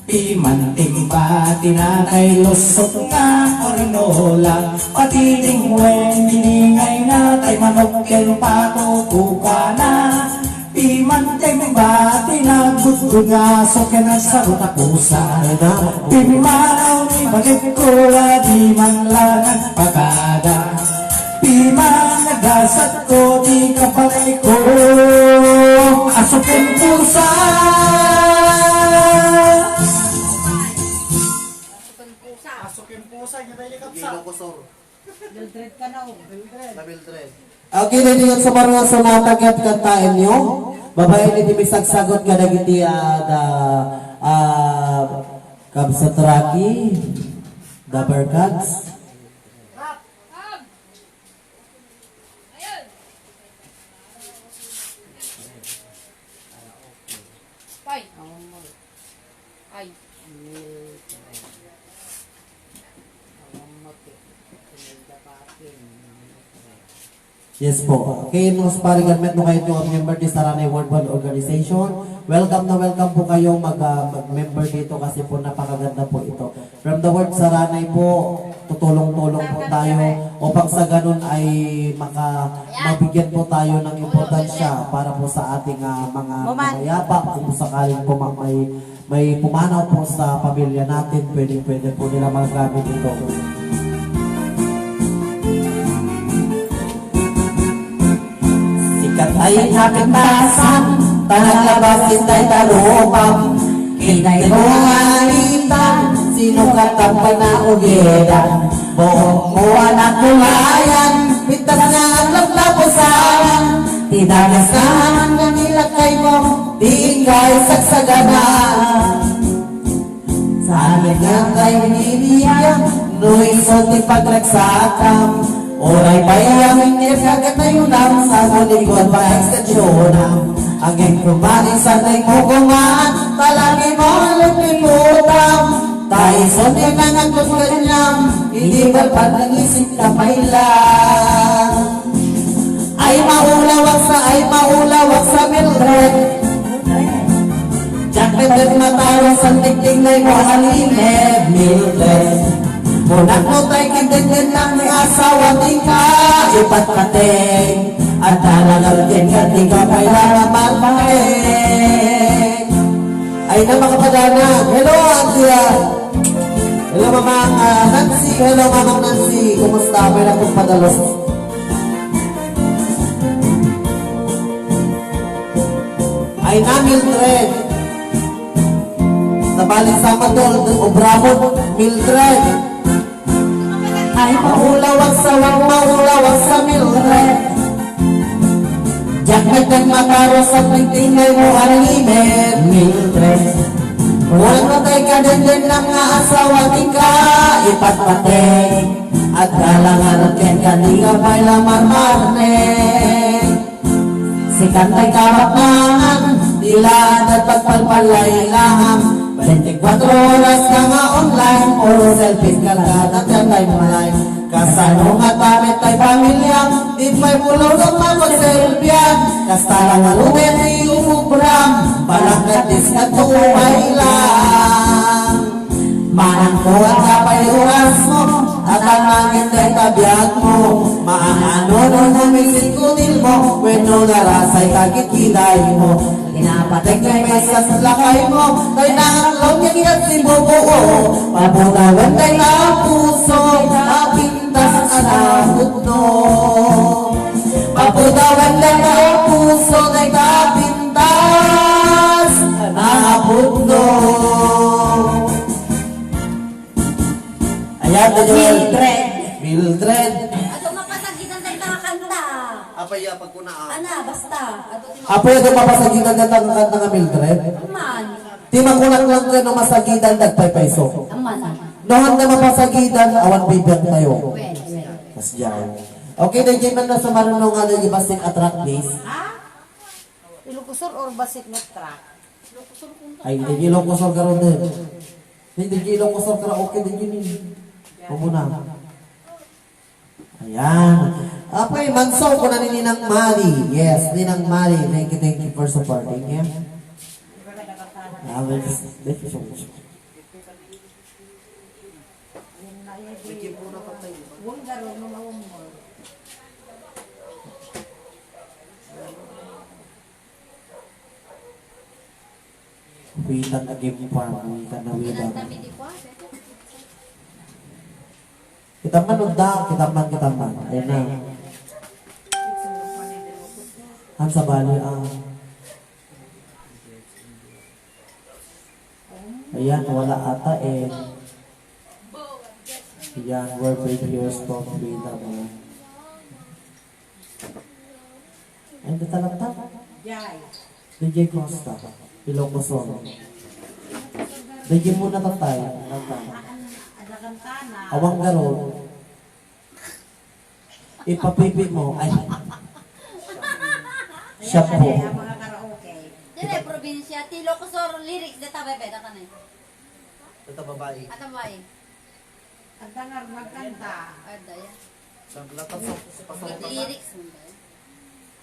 Piman timba ti natay, lusok nga orinola, pati dingwen, biningay natay manok ken pato, kupana. Piman timba ti nagudgud nga aso ken agsarot a pusa. Pimmanaw ni bagekko a di man la nagpakada. Piman nagasatko ti kabalayko, aso ken pusa. Aso ken pusa, ket ay kapsa. Mildred ka na, oh. Mildred. Na Mildred. Okay, daytoy nga sumarunga sonata ket kantaenyo. Babaen iti misagsagot kadagiti, ah, da, ah, kabsat Rocky, da Barkads. Ay. Ay. Yes po. Okay, mga parigan, met no kayo a member ti Saranay Worldwide Organization. Welcome na welcome po kayo mag, ah, mag-member dito kasi po napakaganda po ito. From the word Saranay po, tutulong-tulong po tayo upang sa ganun ay maka-, mabigyan po tayo ng importansya para po sa ating, ah, mga Buman. Mayapa. Kung sakaling po ma-, may, may pumanaw po sa pamilya natin, pwede, pwede po nila magamit ito. Sikat ay napintasan, ta naglabas itay tarupam. Kitay ko nga alitan, sino ka tapay na ulidan? Buhok mo anak ko layan, pitas nga aglap lapusaran. Ti dagas nga nilakay mo, ti ikay sagsagana. Sa amin nga tayo niniya, Luiso ti pagragsakam, uray pay amin ti agkatayonam, sa gulikod pa ekstensionam. Agin kumani sa tay mukuman, talagi mo lupiputam. Ta isu ti nangagpagkanyam, idi balbal nangisip ka pay lang. Ay maulawak sa, ay maulawak sa Mildred. Diak met matalus sa tingtingnay mo a limed, Mildred. Kunak no tay kintintintang ni asawa ti ka ipatpateg. At talagang kenka ti ka pay lang a marmareng. Ay na makapadana. Hello, Andrea. Hello, Mamang, ah, Nancy. Hello, Mamang Nancy. Kumusta? Apay na pong padalus. Ay na, Mildred. Nabalik sa matol, obramon, Mildred. Ay, maulawak sa wang, maulawak sa Mildred. Diak met matalus sa tingtingnay mo a limed, Mildred. Kunak no tay kintintintang nga asawa ti ka ipatpateg. At talagang kenka ti ka pay lang a marmareng. Sikan tay kabaknangan, dila adat pagpalpalay lang. Bente kuatro oras ka nga online, puro selfies ka kada tiyan tay mulay. Kasano nga ta met tay pamiliam, di pay pulong nga mapagselfian. Kasta lang nga lumen ti umubram, balak nga diskat umay lang. Manang kuwan ka pay oras mo, at ang langit ay tabiag mo. Maano no gumisit kudil mo, wenno narasay ka gidgiday mo. Pinapatek kay may saslakay mo, kay nangaklon nga gigat si bubuo. Papunawan kay na puso, kapintas a naputno. Papunawan kay na puso, kay kapintas a naputno. Ayan, medyo Mildred. Mildred. Ato mapasagitan tayo nakakanta. Apay ya pagkunaan. Ana, basta. Ato ti Apay, ato mapasagitan tayo nakakanta nga Mildred? Aman. Ti makunak lang kayo no masagitan, nagpaypayso. Aman. No, handa mapasagitan, awan bibiyang tayo. Well, well. Mas diyan. Okay, dayjay man na sumaruno nga lagi basing attract, please. Ha? Ilocosur or basing nga track? Ay, dayjay Ilocosur ka ron din. Dayjay Ilocosur karaoke din yun eh. Mamuna. Ayan. Apay, manso ko na ni Ninang Mari. Yes, Ninang Mari. Thank you, thank you for supporting, yeah. Ah, well, thank you so much. Witan again pa, witan na witan. Kita man, unda, kita man, kita man. Ayun na. Ang sabali, ah. Ayan, wala ata eh. Ayan, we're very curious about freedom, ah. Ay, natalata? Jay. D J Costa, Ilocosur. D J muna, tatay. Tatay. Ada kang tana. Awang garod. Ipapipi mo. Ay. Siya po. Ang mga karaoke. Dire, probinsya, ti Ilocosur lyrics, deta bebe, deta na. Deta babae. Ata babae. Adda nga nagkanta. Adda, ya. Sa latas, sa pasawakan. With lyrics, mo ba?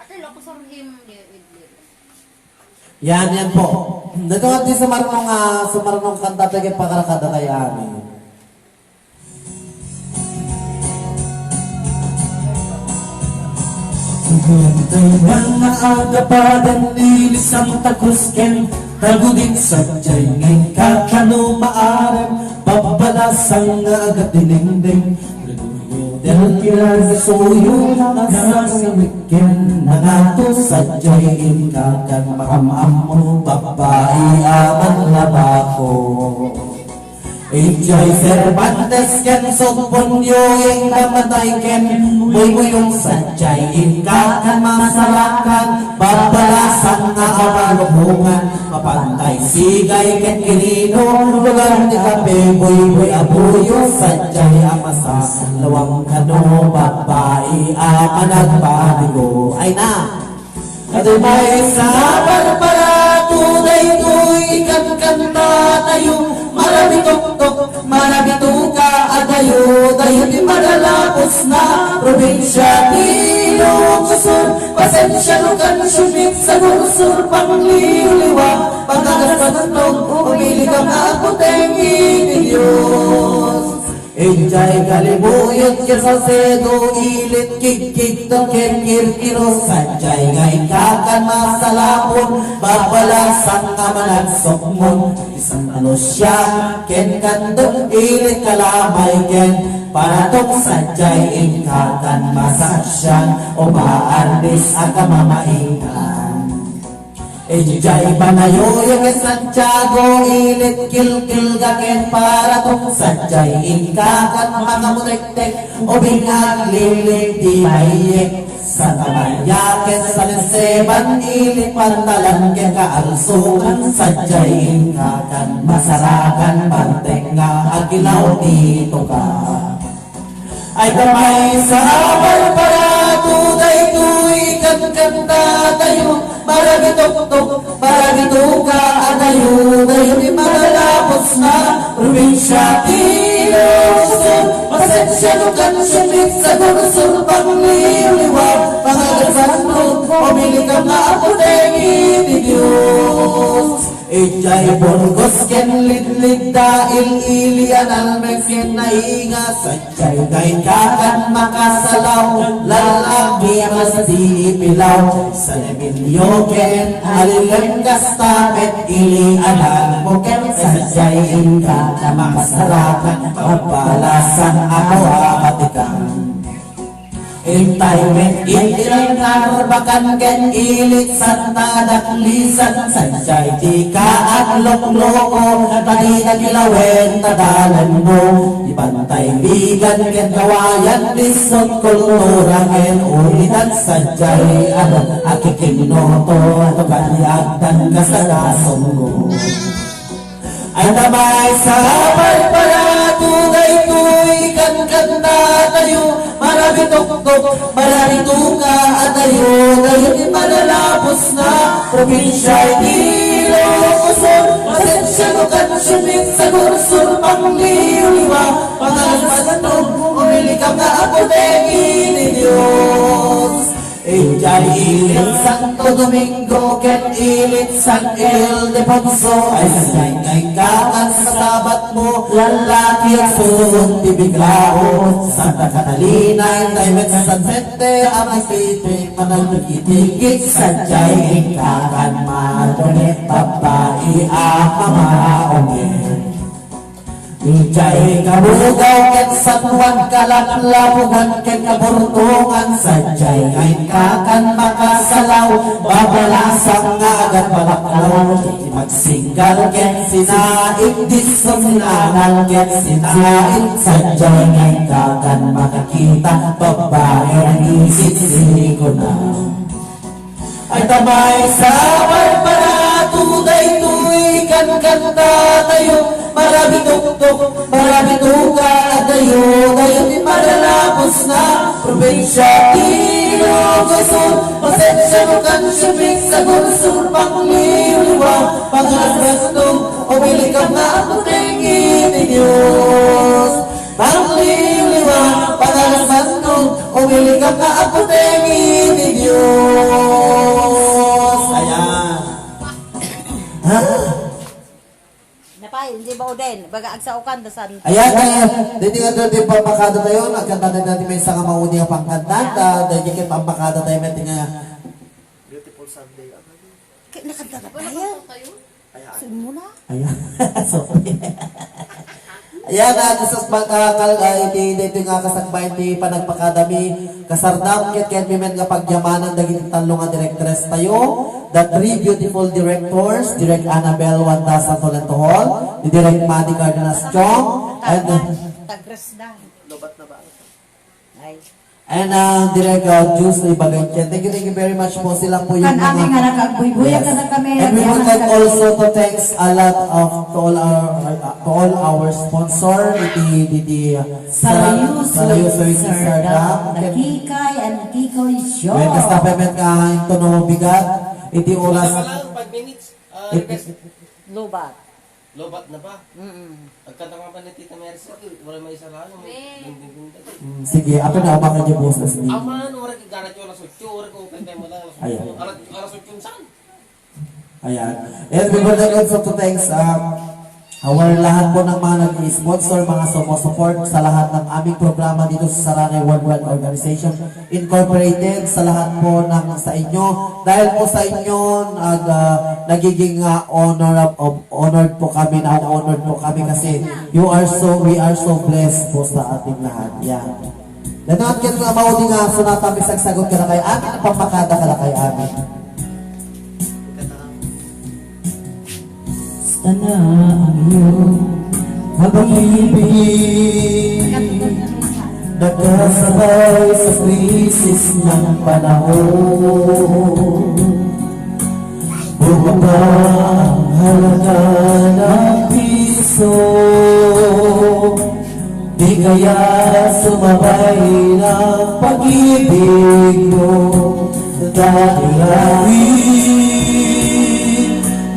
Ata Ilocosur hymn, li-, with lyrics. Yan, yan po. Dito nga di sumarunong, ah, sumarunong kanta, pwede pakarakada tayo, amin. Dagiti nga agpadan ni Santa Cruz ken Tagudin, sadiay nga inkakano maaram, babbalasang nga agadinengdeng. Gregorio del Pilar, suyo nga sangawit ken nangato, sadiay inkakan maam-ammo, babbai a manlabako. Idiay Cervantes ken Sotponio, ing namatay ken Buybuyong, sadiay inka kan masarakan, babbalasang nga amalukmokan, mapantay Sigay ken Quirino, lugar ti kape, Buybuy a Buyo, sadiay a masalawang kano, babbai a managpaligo. Ay na! Adi maysa a parparato daytoy ikankantatayo, marabitoktok, marabitoka a dayo, dayo ti madalapos na probinsia ti Ilocos Sur. Pasensia no kansiomit, sagursor, pangliwliwa, pangagasbantog, umilikam nga aputeng iti Dios. Idiay Calibuyot ken Salcedo, ilit Kikikto ken Kirkiro, sadiay nga inka kan masalapon, babbalasang nga managsukmon, ti Santa Lucia ken Candon, ilit Calamay ken Paratok, sadiay inka kan masaksian, o Baarnis a kamamaingan. Idiay Banayoyo ken Santiago, ilit Kilkilga ken Paratok, sadiay inka kan makamutektek, ubing aglilib ti maiyek, Santa Maria ken San Esteban, ilit Pantalan ken Kaalsukan, sadiay inka kan masarakan, banteng nga agilaw ti tuka. Ay ta maysa a parparato daytoy ikankantatayo, marabitoktok, marabitoka a dayo, dayo ti madalapos na probinsia ti Ilocos Sur. Pasensia no kansiomit, sagursor, pangliwliwa, pangagasbantog, umilikam nga aputeng iti Dios. Idiay Burgos ken Lidlid, Dail, Ilian, Almes ken Nainga, sadiay nga inka kan makasalaw, lalaki a masti ipilaw, San Emilio ken Alilem, kasta met Ilian, Albuquerque, sadiay inka kan masarakan, babbalasang a Batikan. Intay met iti Narbacan ken ilit Santa Daklisan, sadiay ti kaaglokloko, ta dina kilawen ta dalanmo. Ti Bantay, Vigan ken Cauayan, lisod kultura ken ulidan, sadiay a kikinnoto, kaniagdan kasakasunggo. Ay ta maysa a parparato daytoy ikankantatayo, marabitoktok, marabitoka a dayo, dayo ti madalapos na probinsia iti Ilocos Sur. Pasensia no kansiomit, sagursor, pangliwliwa, pangagasbantog, umilikam nga aputeng iti Dios. Idiay ilit Santo Domingo ken ilit San Ildefonso, ay sadiay nga inka kan masabatmo, lalaki a suot ti biglao, Santa Catalina, intay met San Vicente a Makitik, managtikitiki, sadiay inka kan madunet, babbai a mamaunget. Idiay Cabugao ken San Juan, Kalaplabugan ken Kaburtongan, sadiay nga inka kan makasalaw, babbalasang nga agatbalaklaw, ti magsinggal ken sinaing, disso sinangal ken sinaing, sadiay nga inka kan makakita, babbai a nagsisiksikuna. Ay ta maysa a parparato daytoy ikankantatayo, marabitoktok, marabitoka a dayo, dayo ti madalapos na probinsia ti Ilocos Sur. Pasensia no kansiomit, sagursor, pangliwliwa, pangagasbantog, umilikam nga aputeng iti Dios. Pangliwliwa, pangagasbantog, umilikam nga aputeng iti Dios. Ayan. Ha? Napay, hindi ba, Oden? Baga agsaukan, dasan. Ayan, ayan. Dito nga doon, di pampakada tayo. Nagkanta na natin may isang mauni ang pangkanta. Ta, dahil kay pampakada tayo, may tinga. Beautiful Sunday. Kaya nakanta na tayo. Ayan. Saan mo na? Ayan. Sorry. Ayan, ah, kasakbay, ah, kal-, ah, iti, iti nga kasakbay ti panagpakadami, kasardam, ket ken mi met nga pagyamanan dagiti tallo nga direktres tayo, the three beautiful directors, Direk Annabel Wanda Santo Lentohol, ni Direk Manny Cardenas Chong, and, Tagres na. Ay. And, uh, Direk, uh, Juice Ibagay. Thank you, thank you very much po. Sila po yung Kan amin mga nga nakaagbuybuyag Yes. Kada kami, And we would like also to thanks a lot of, to all our, uh, to all our sponsor, iti, iti, uh, Sarayu Sarayu Sweet Sweet Sir Sir Dam, Dam, Nakikay and Kikoy Show. Well, kasta payment nga into no bigat, iti oras. Wala lang, five minutes. Uh, It- request. Lobat. Lobat na ba? Mm-mm. Agkanta nga ba ni Tita Mercy? Wala may isa lang. May Amen. Ding, ding, ding, ding. Mm, sige, ato na, abang ka dyan, boss, na sige. Aman, wala kang ganat yung alas otso, wala kang open time mo lang alas otso. Ayan. Alas, alas otso, saan? Ayan. And we would like also to thanks, um, our lahat po ng mga nag-i-sponsor, mga sumusupport sa lahat ng aming programa dito sa Sarangay Worldwide Organization. Incorporated, sa lahat po ng sa inyo. Dahil po sa inyo, nag, ah, nagiging, ah, honor of, of, honored po kami, na honored po kami kasi you are so, we are so blessed po sa ating lahat. Yan. Dadaot ket nga maudi nga sonata, misagsagot kadakay amin, pampakada kadakay amin. Sana ang iyong pag-ibig nakasabay sa krisis ng panahon. Bumaba ang halaga ng piso. Di kaya sumabay ng pag-ibig mo dati-dati?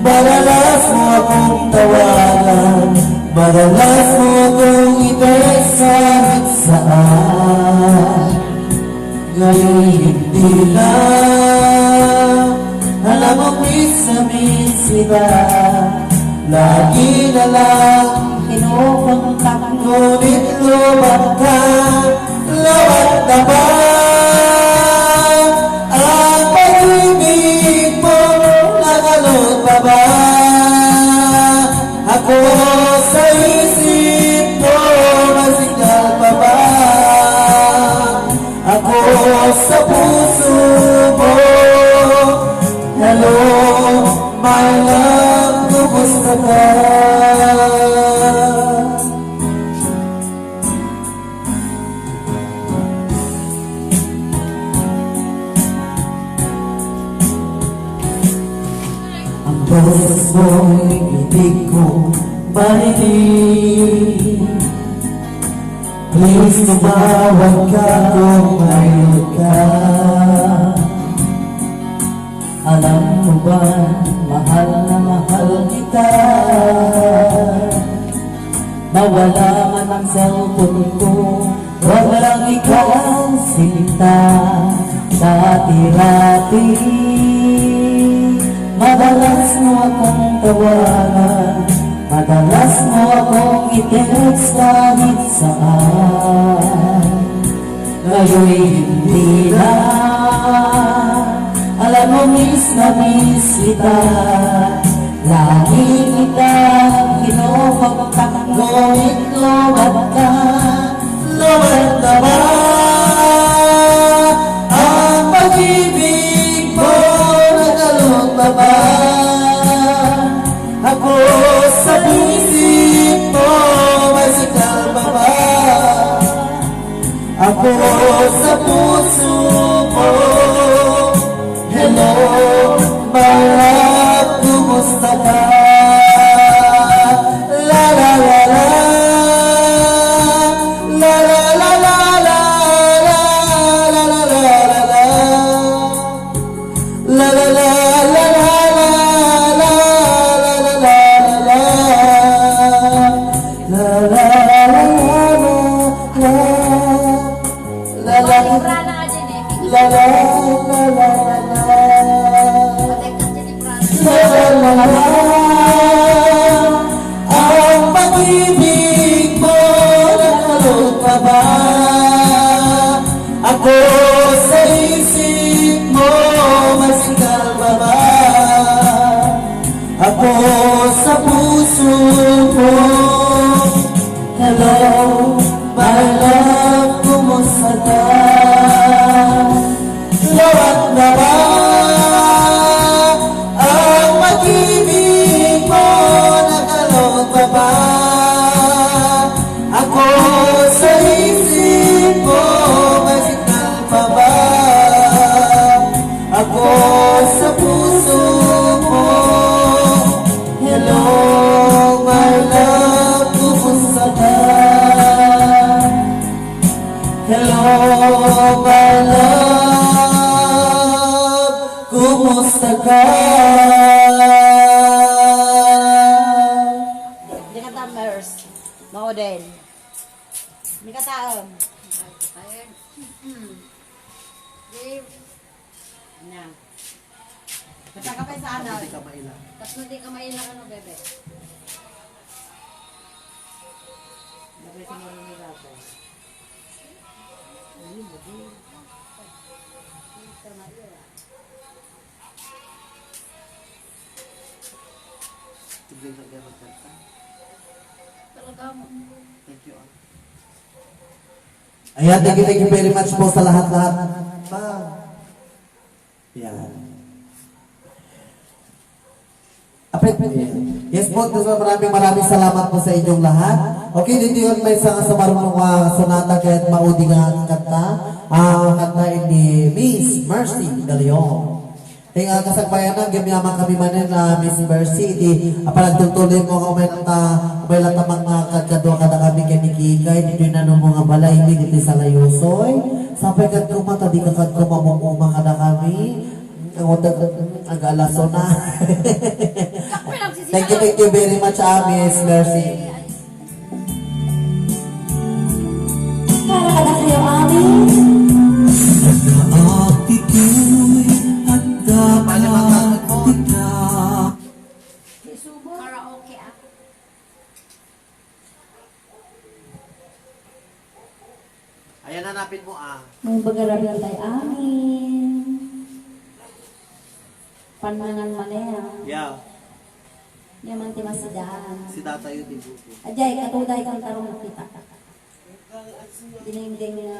Madalas mo akong tawagan, madalas mo akong i-text kahit saan. Ngayon hindi na, alam mo, miss na miss kita. Lagi na lang kinukontak, ngunit lobat ka, lobat na ba? Ang pag-ibig mo, nakalot pa ba? Ako sa isip mo, masigal pa ba? Ako sa puso mo. Hello, my love, kumusta ka? Ang boses mo'y ibig kong marinig. Please, tumawag ka kung mayroon ka. Alam mo ba, mahal na mahal kita. Mawala man ang cellphone ko, wag lang ikaw sinta. Dati-dati, madalas mo akong tawagan, madalas mo akong i-text kahit saan. Ngayon'y hindi na, alam mo, miss na miss kita. Lagi kitang kinokontak, ngunit lobat ka. Lobat na ba ang pag-ibig mo? Nakalot pa ba ako sa isip mo? Masikal pa ba ako sa puso mo? Hello, my love, kumusta ka? La, la, la, la. La, la, la, la. La, la, la, la, la. La, la, la, la. La, la, la, la, la. La, la, la, la, la, la. La, la. Soprano nga dyan eh. La, la, la, la, la, la. Patek ka dyan, soprano. La, la, la, la. Ang pag-ibig mo, nakalot pa ba ako sa isip mo? Masikal pa ba ako sa puso mo? Oh, my love, kumusta ka? Di ka tamers. Maudel. Di ka taem. Di. Nya. Basta ka pa sa ano? Tapos di ka maila. Tapos di ka maila, ano, bebe? Bagay sa marunong ako. Ayun, bebe. Hindi ka maila. Tigil na kaya magkanta. Talaga mo. Thank you, ah. Ayan, thank you, thank you very much po sa lahat-lahat. Pa. Yan. Apit. Yes po, so maraming maraming salamat po sa inyong lahat. Okay, dito yun, may isa nga sa marunong nga sonata, kaya maudi nga kanta. Ah, kanta ni Miss Mercy De Leon. Kaya nga, kasagbayanan, gamiaman kami manen na Miss Mercy, di, ah, panagtultuloy mo nga umay lang ta, umay lang ta mga kadkadua kada kami kay ni Kikay, ditoy nanong nga balay, di, ditoy sa Layusoy. Sapay kad kuma, ta di ka kad kuma, mumuma kada kami. Ang utak, mm, ag-alaso na. Thank you, thank you very much, ah, Miss Mercy. Para kadakayo amin. Nagkaakitoy at dapat kita. Karaoke, ah. Ayan, hanapin mo, ah. Nung bagarapin tayo amin. Panangan man yan. Yeah. Yaman ti masidaan. Si Tata yun, di buko. Ajay, katuday kang tarong kita. Dinengdeng nga.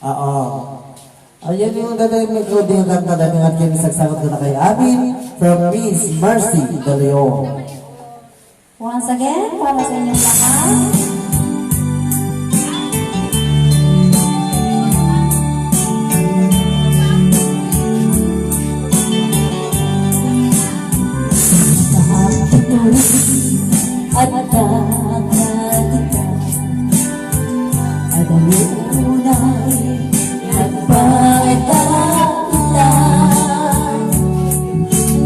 Oo. Ayan yung ganda yung nag-loading ang kanta na yung ating sagsawat ko na kay Abby from Miss Mercy De Leon. Once again, para sa inyong lahat. At Adalunay nagbayta kita,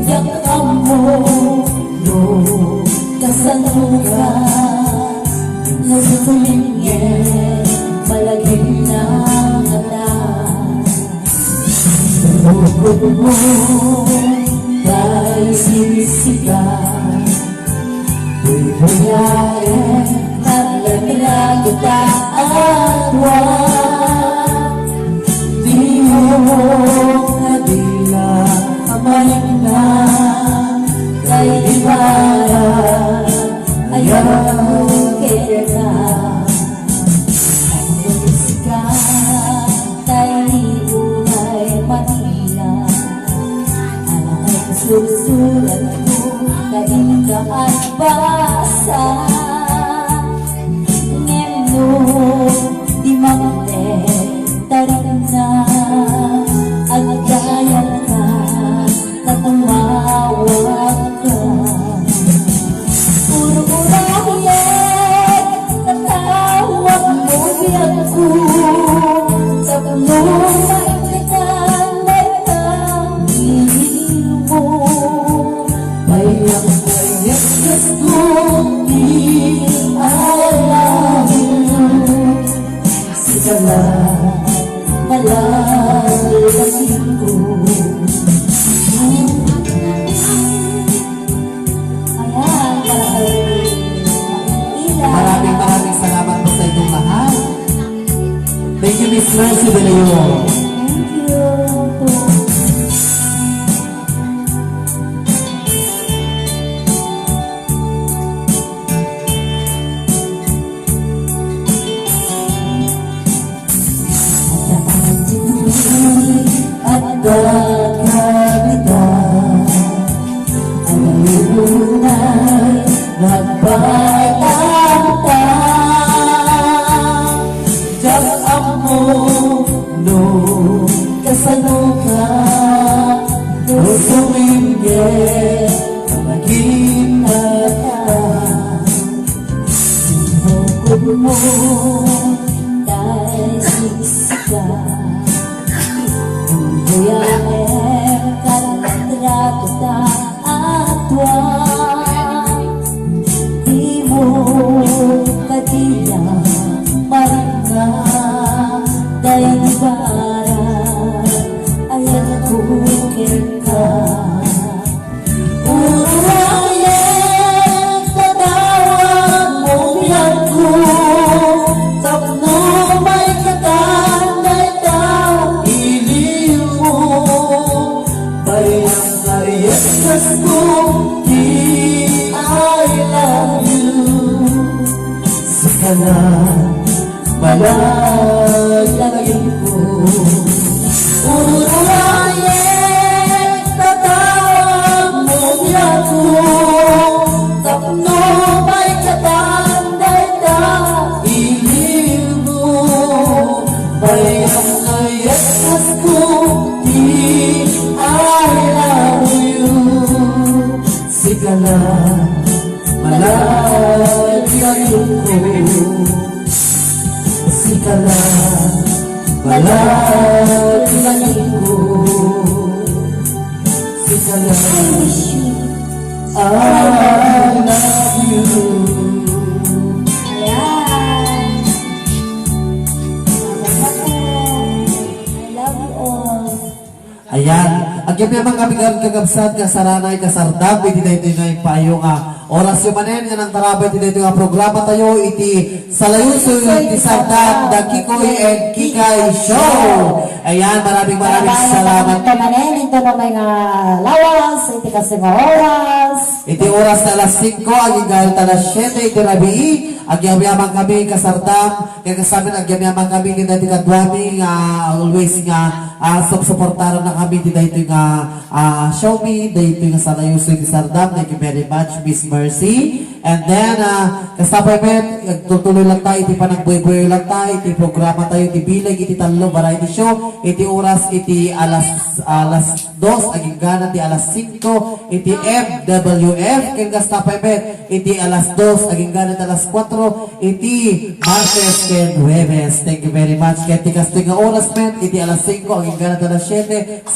diak ammo no kasano ka, no sumingir malagim na mata. Bukod mo kay sinisika, Buybuyaen, nagladrag ta adua. Di mo kadila a malikna, kay di baya ayaw keka. Ang sika, tay ni unay Manila. Anak ay susulat ko, kainka at basa. Ngem no di makne, tarik na, agdayag ka, na tumawag ka. Ur-urayen, natawag mo biag ko, tapno maiblekan dayta ngilin mo. Bayat, bayat, Diyos ko, di alam. Sika lang, malalasin ko. Ayan, para kay Maynila. Maraming, maraming salamat po sa inyong lahat. Thank you, Miss Mercy De Leon. Thank you. Adda ka dita, ang lunay, nagbaybay ta. Diak ammo no Yes, ko, di I love you. Sika lang, malagip ko. Urayek, tatawag mo niya ko. Tapno pa'y katandayda, iliw mo. Bayam nga yes, ko, di I love you. Sika lang, malagip ko. Sika lang, malagip ko. Sika lang, I love you. Ayan. Salamat po. I love you all. Ayan. Agyamayaman kami nga kakabsat, kasaranay, kasardam, iti daytoy nga impayo nga orasyo manen nga nangtarabay iti daytoy nga programa tayo, iti Salayusoy ti Sardam, da Kikoy and Kikay Show. Ayan, maraming, maraming salamat. Ito manen, ito na may nga lawas, iti kasi nga oras. Iti oras na alas singko, agingga ta alas siyete iti rabii, agyamayaman kami, kasardam, kaya kasamin, agyamayaman kami, ken daytoy kaduami nga always nga, ah, sup-, suportaran na kami, iti daytoy nga, ah, show me, daytoy nga Salayusoy ti Sardam. Thank you very much, Miss Mercy. And then, ah, kasta pay met, agtutuloy lang tayo, iti panagbuy-buy lang tayo, iti programa tayo, iti bileg, iti tallo, variety show, iti oras, iti alas, alas dos, aginggana ti alas singko, iti M W F, ken kasta pay met, iti alas dos, aginggana ti alas kuatro, iti Martes ken Huwebes. Thank you very much. Ket ti kastoy nga oras met, iti alas singko, aginggana ti alas siyete,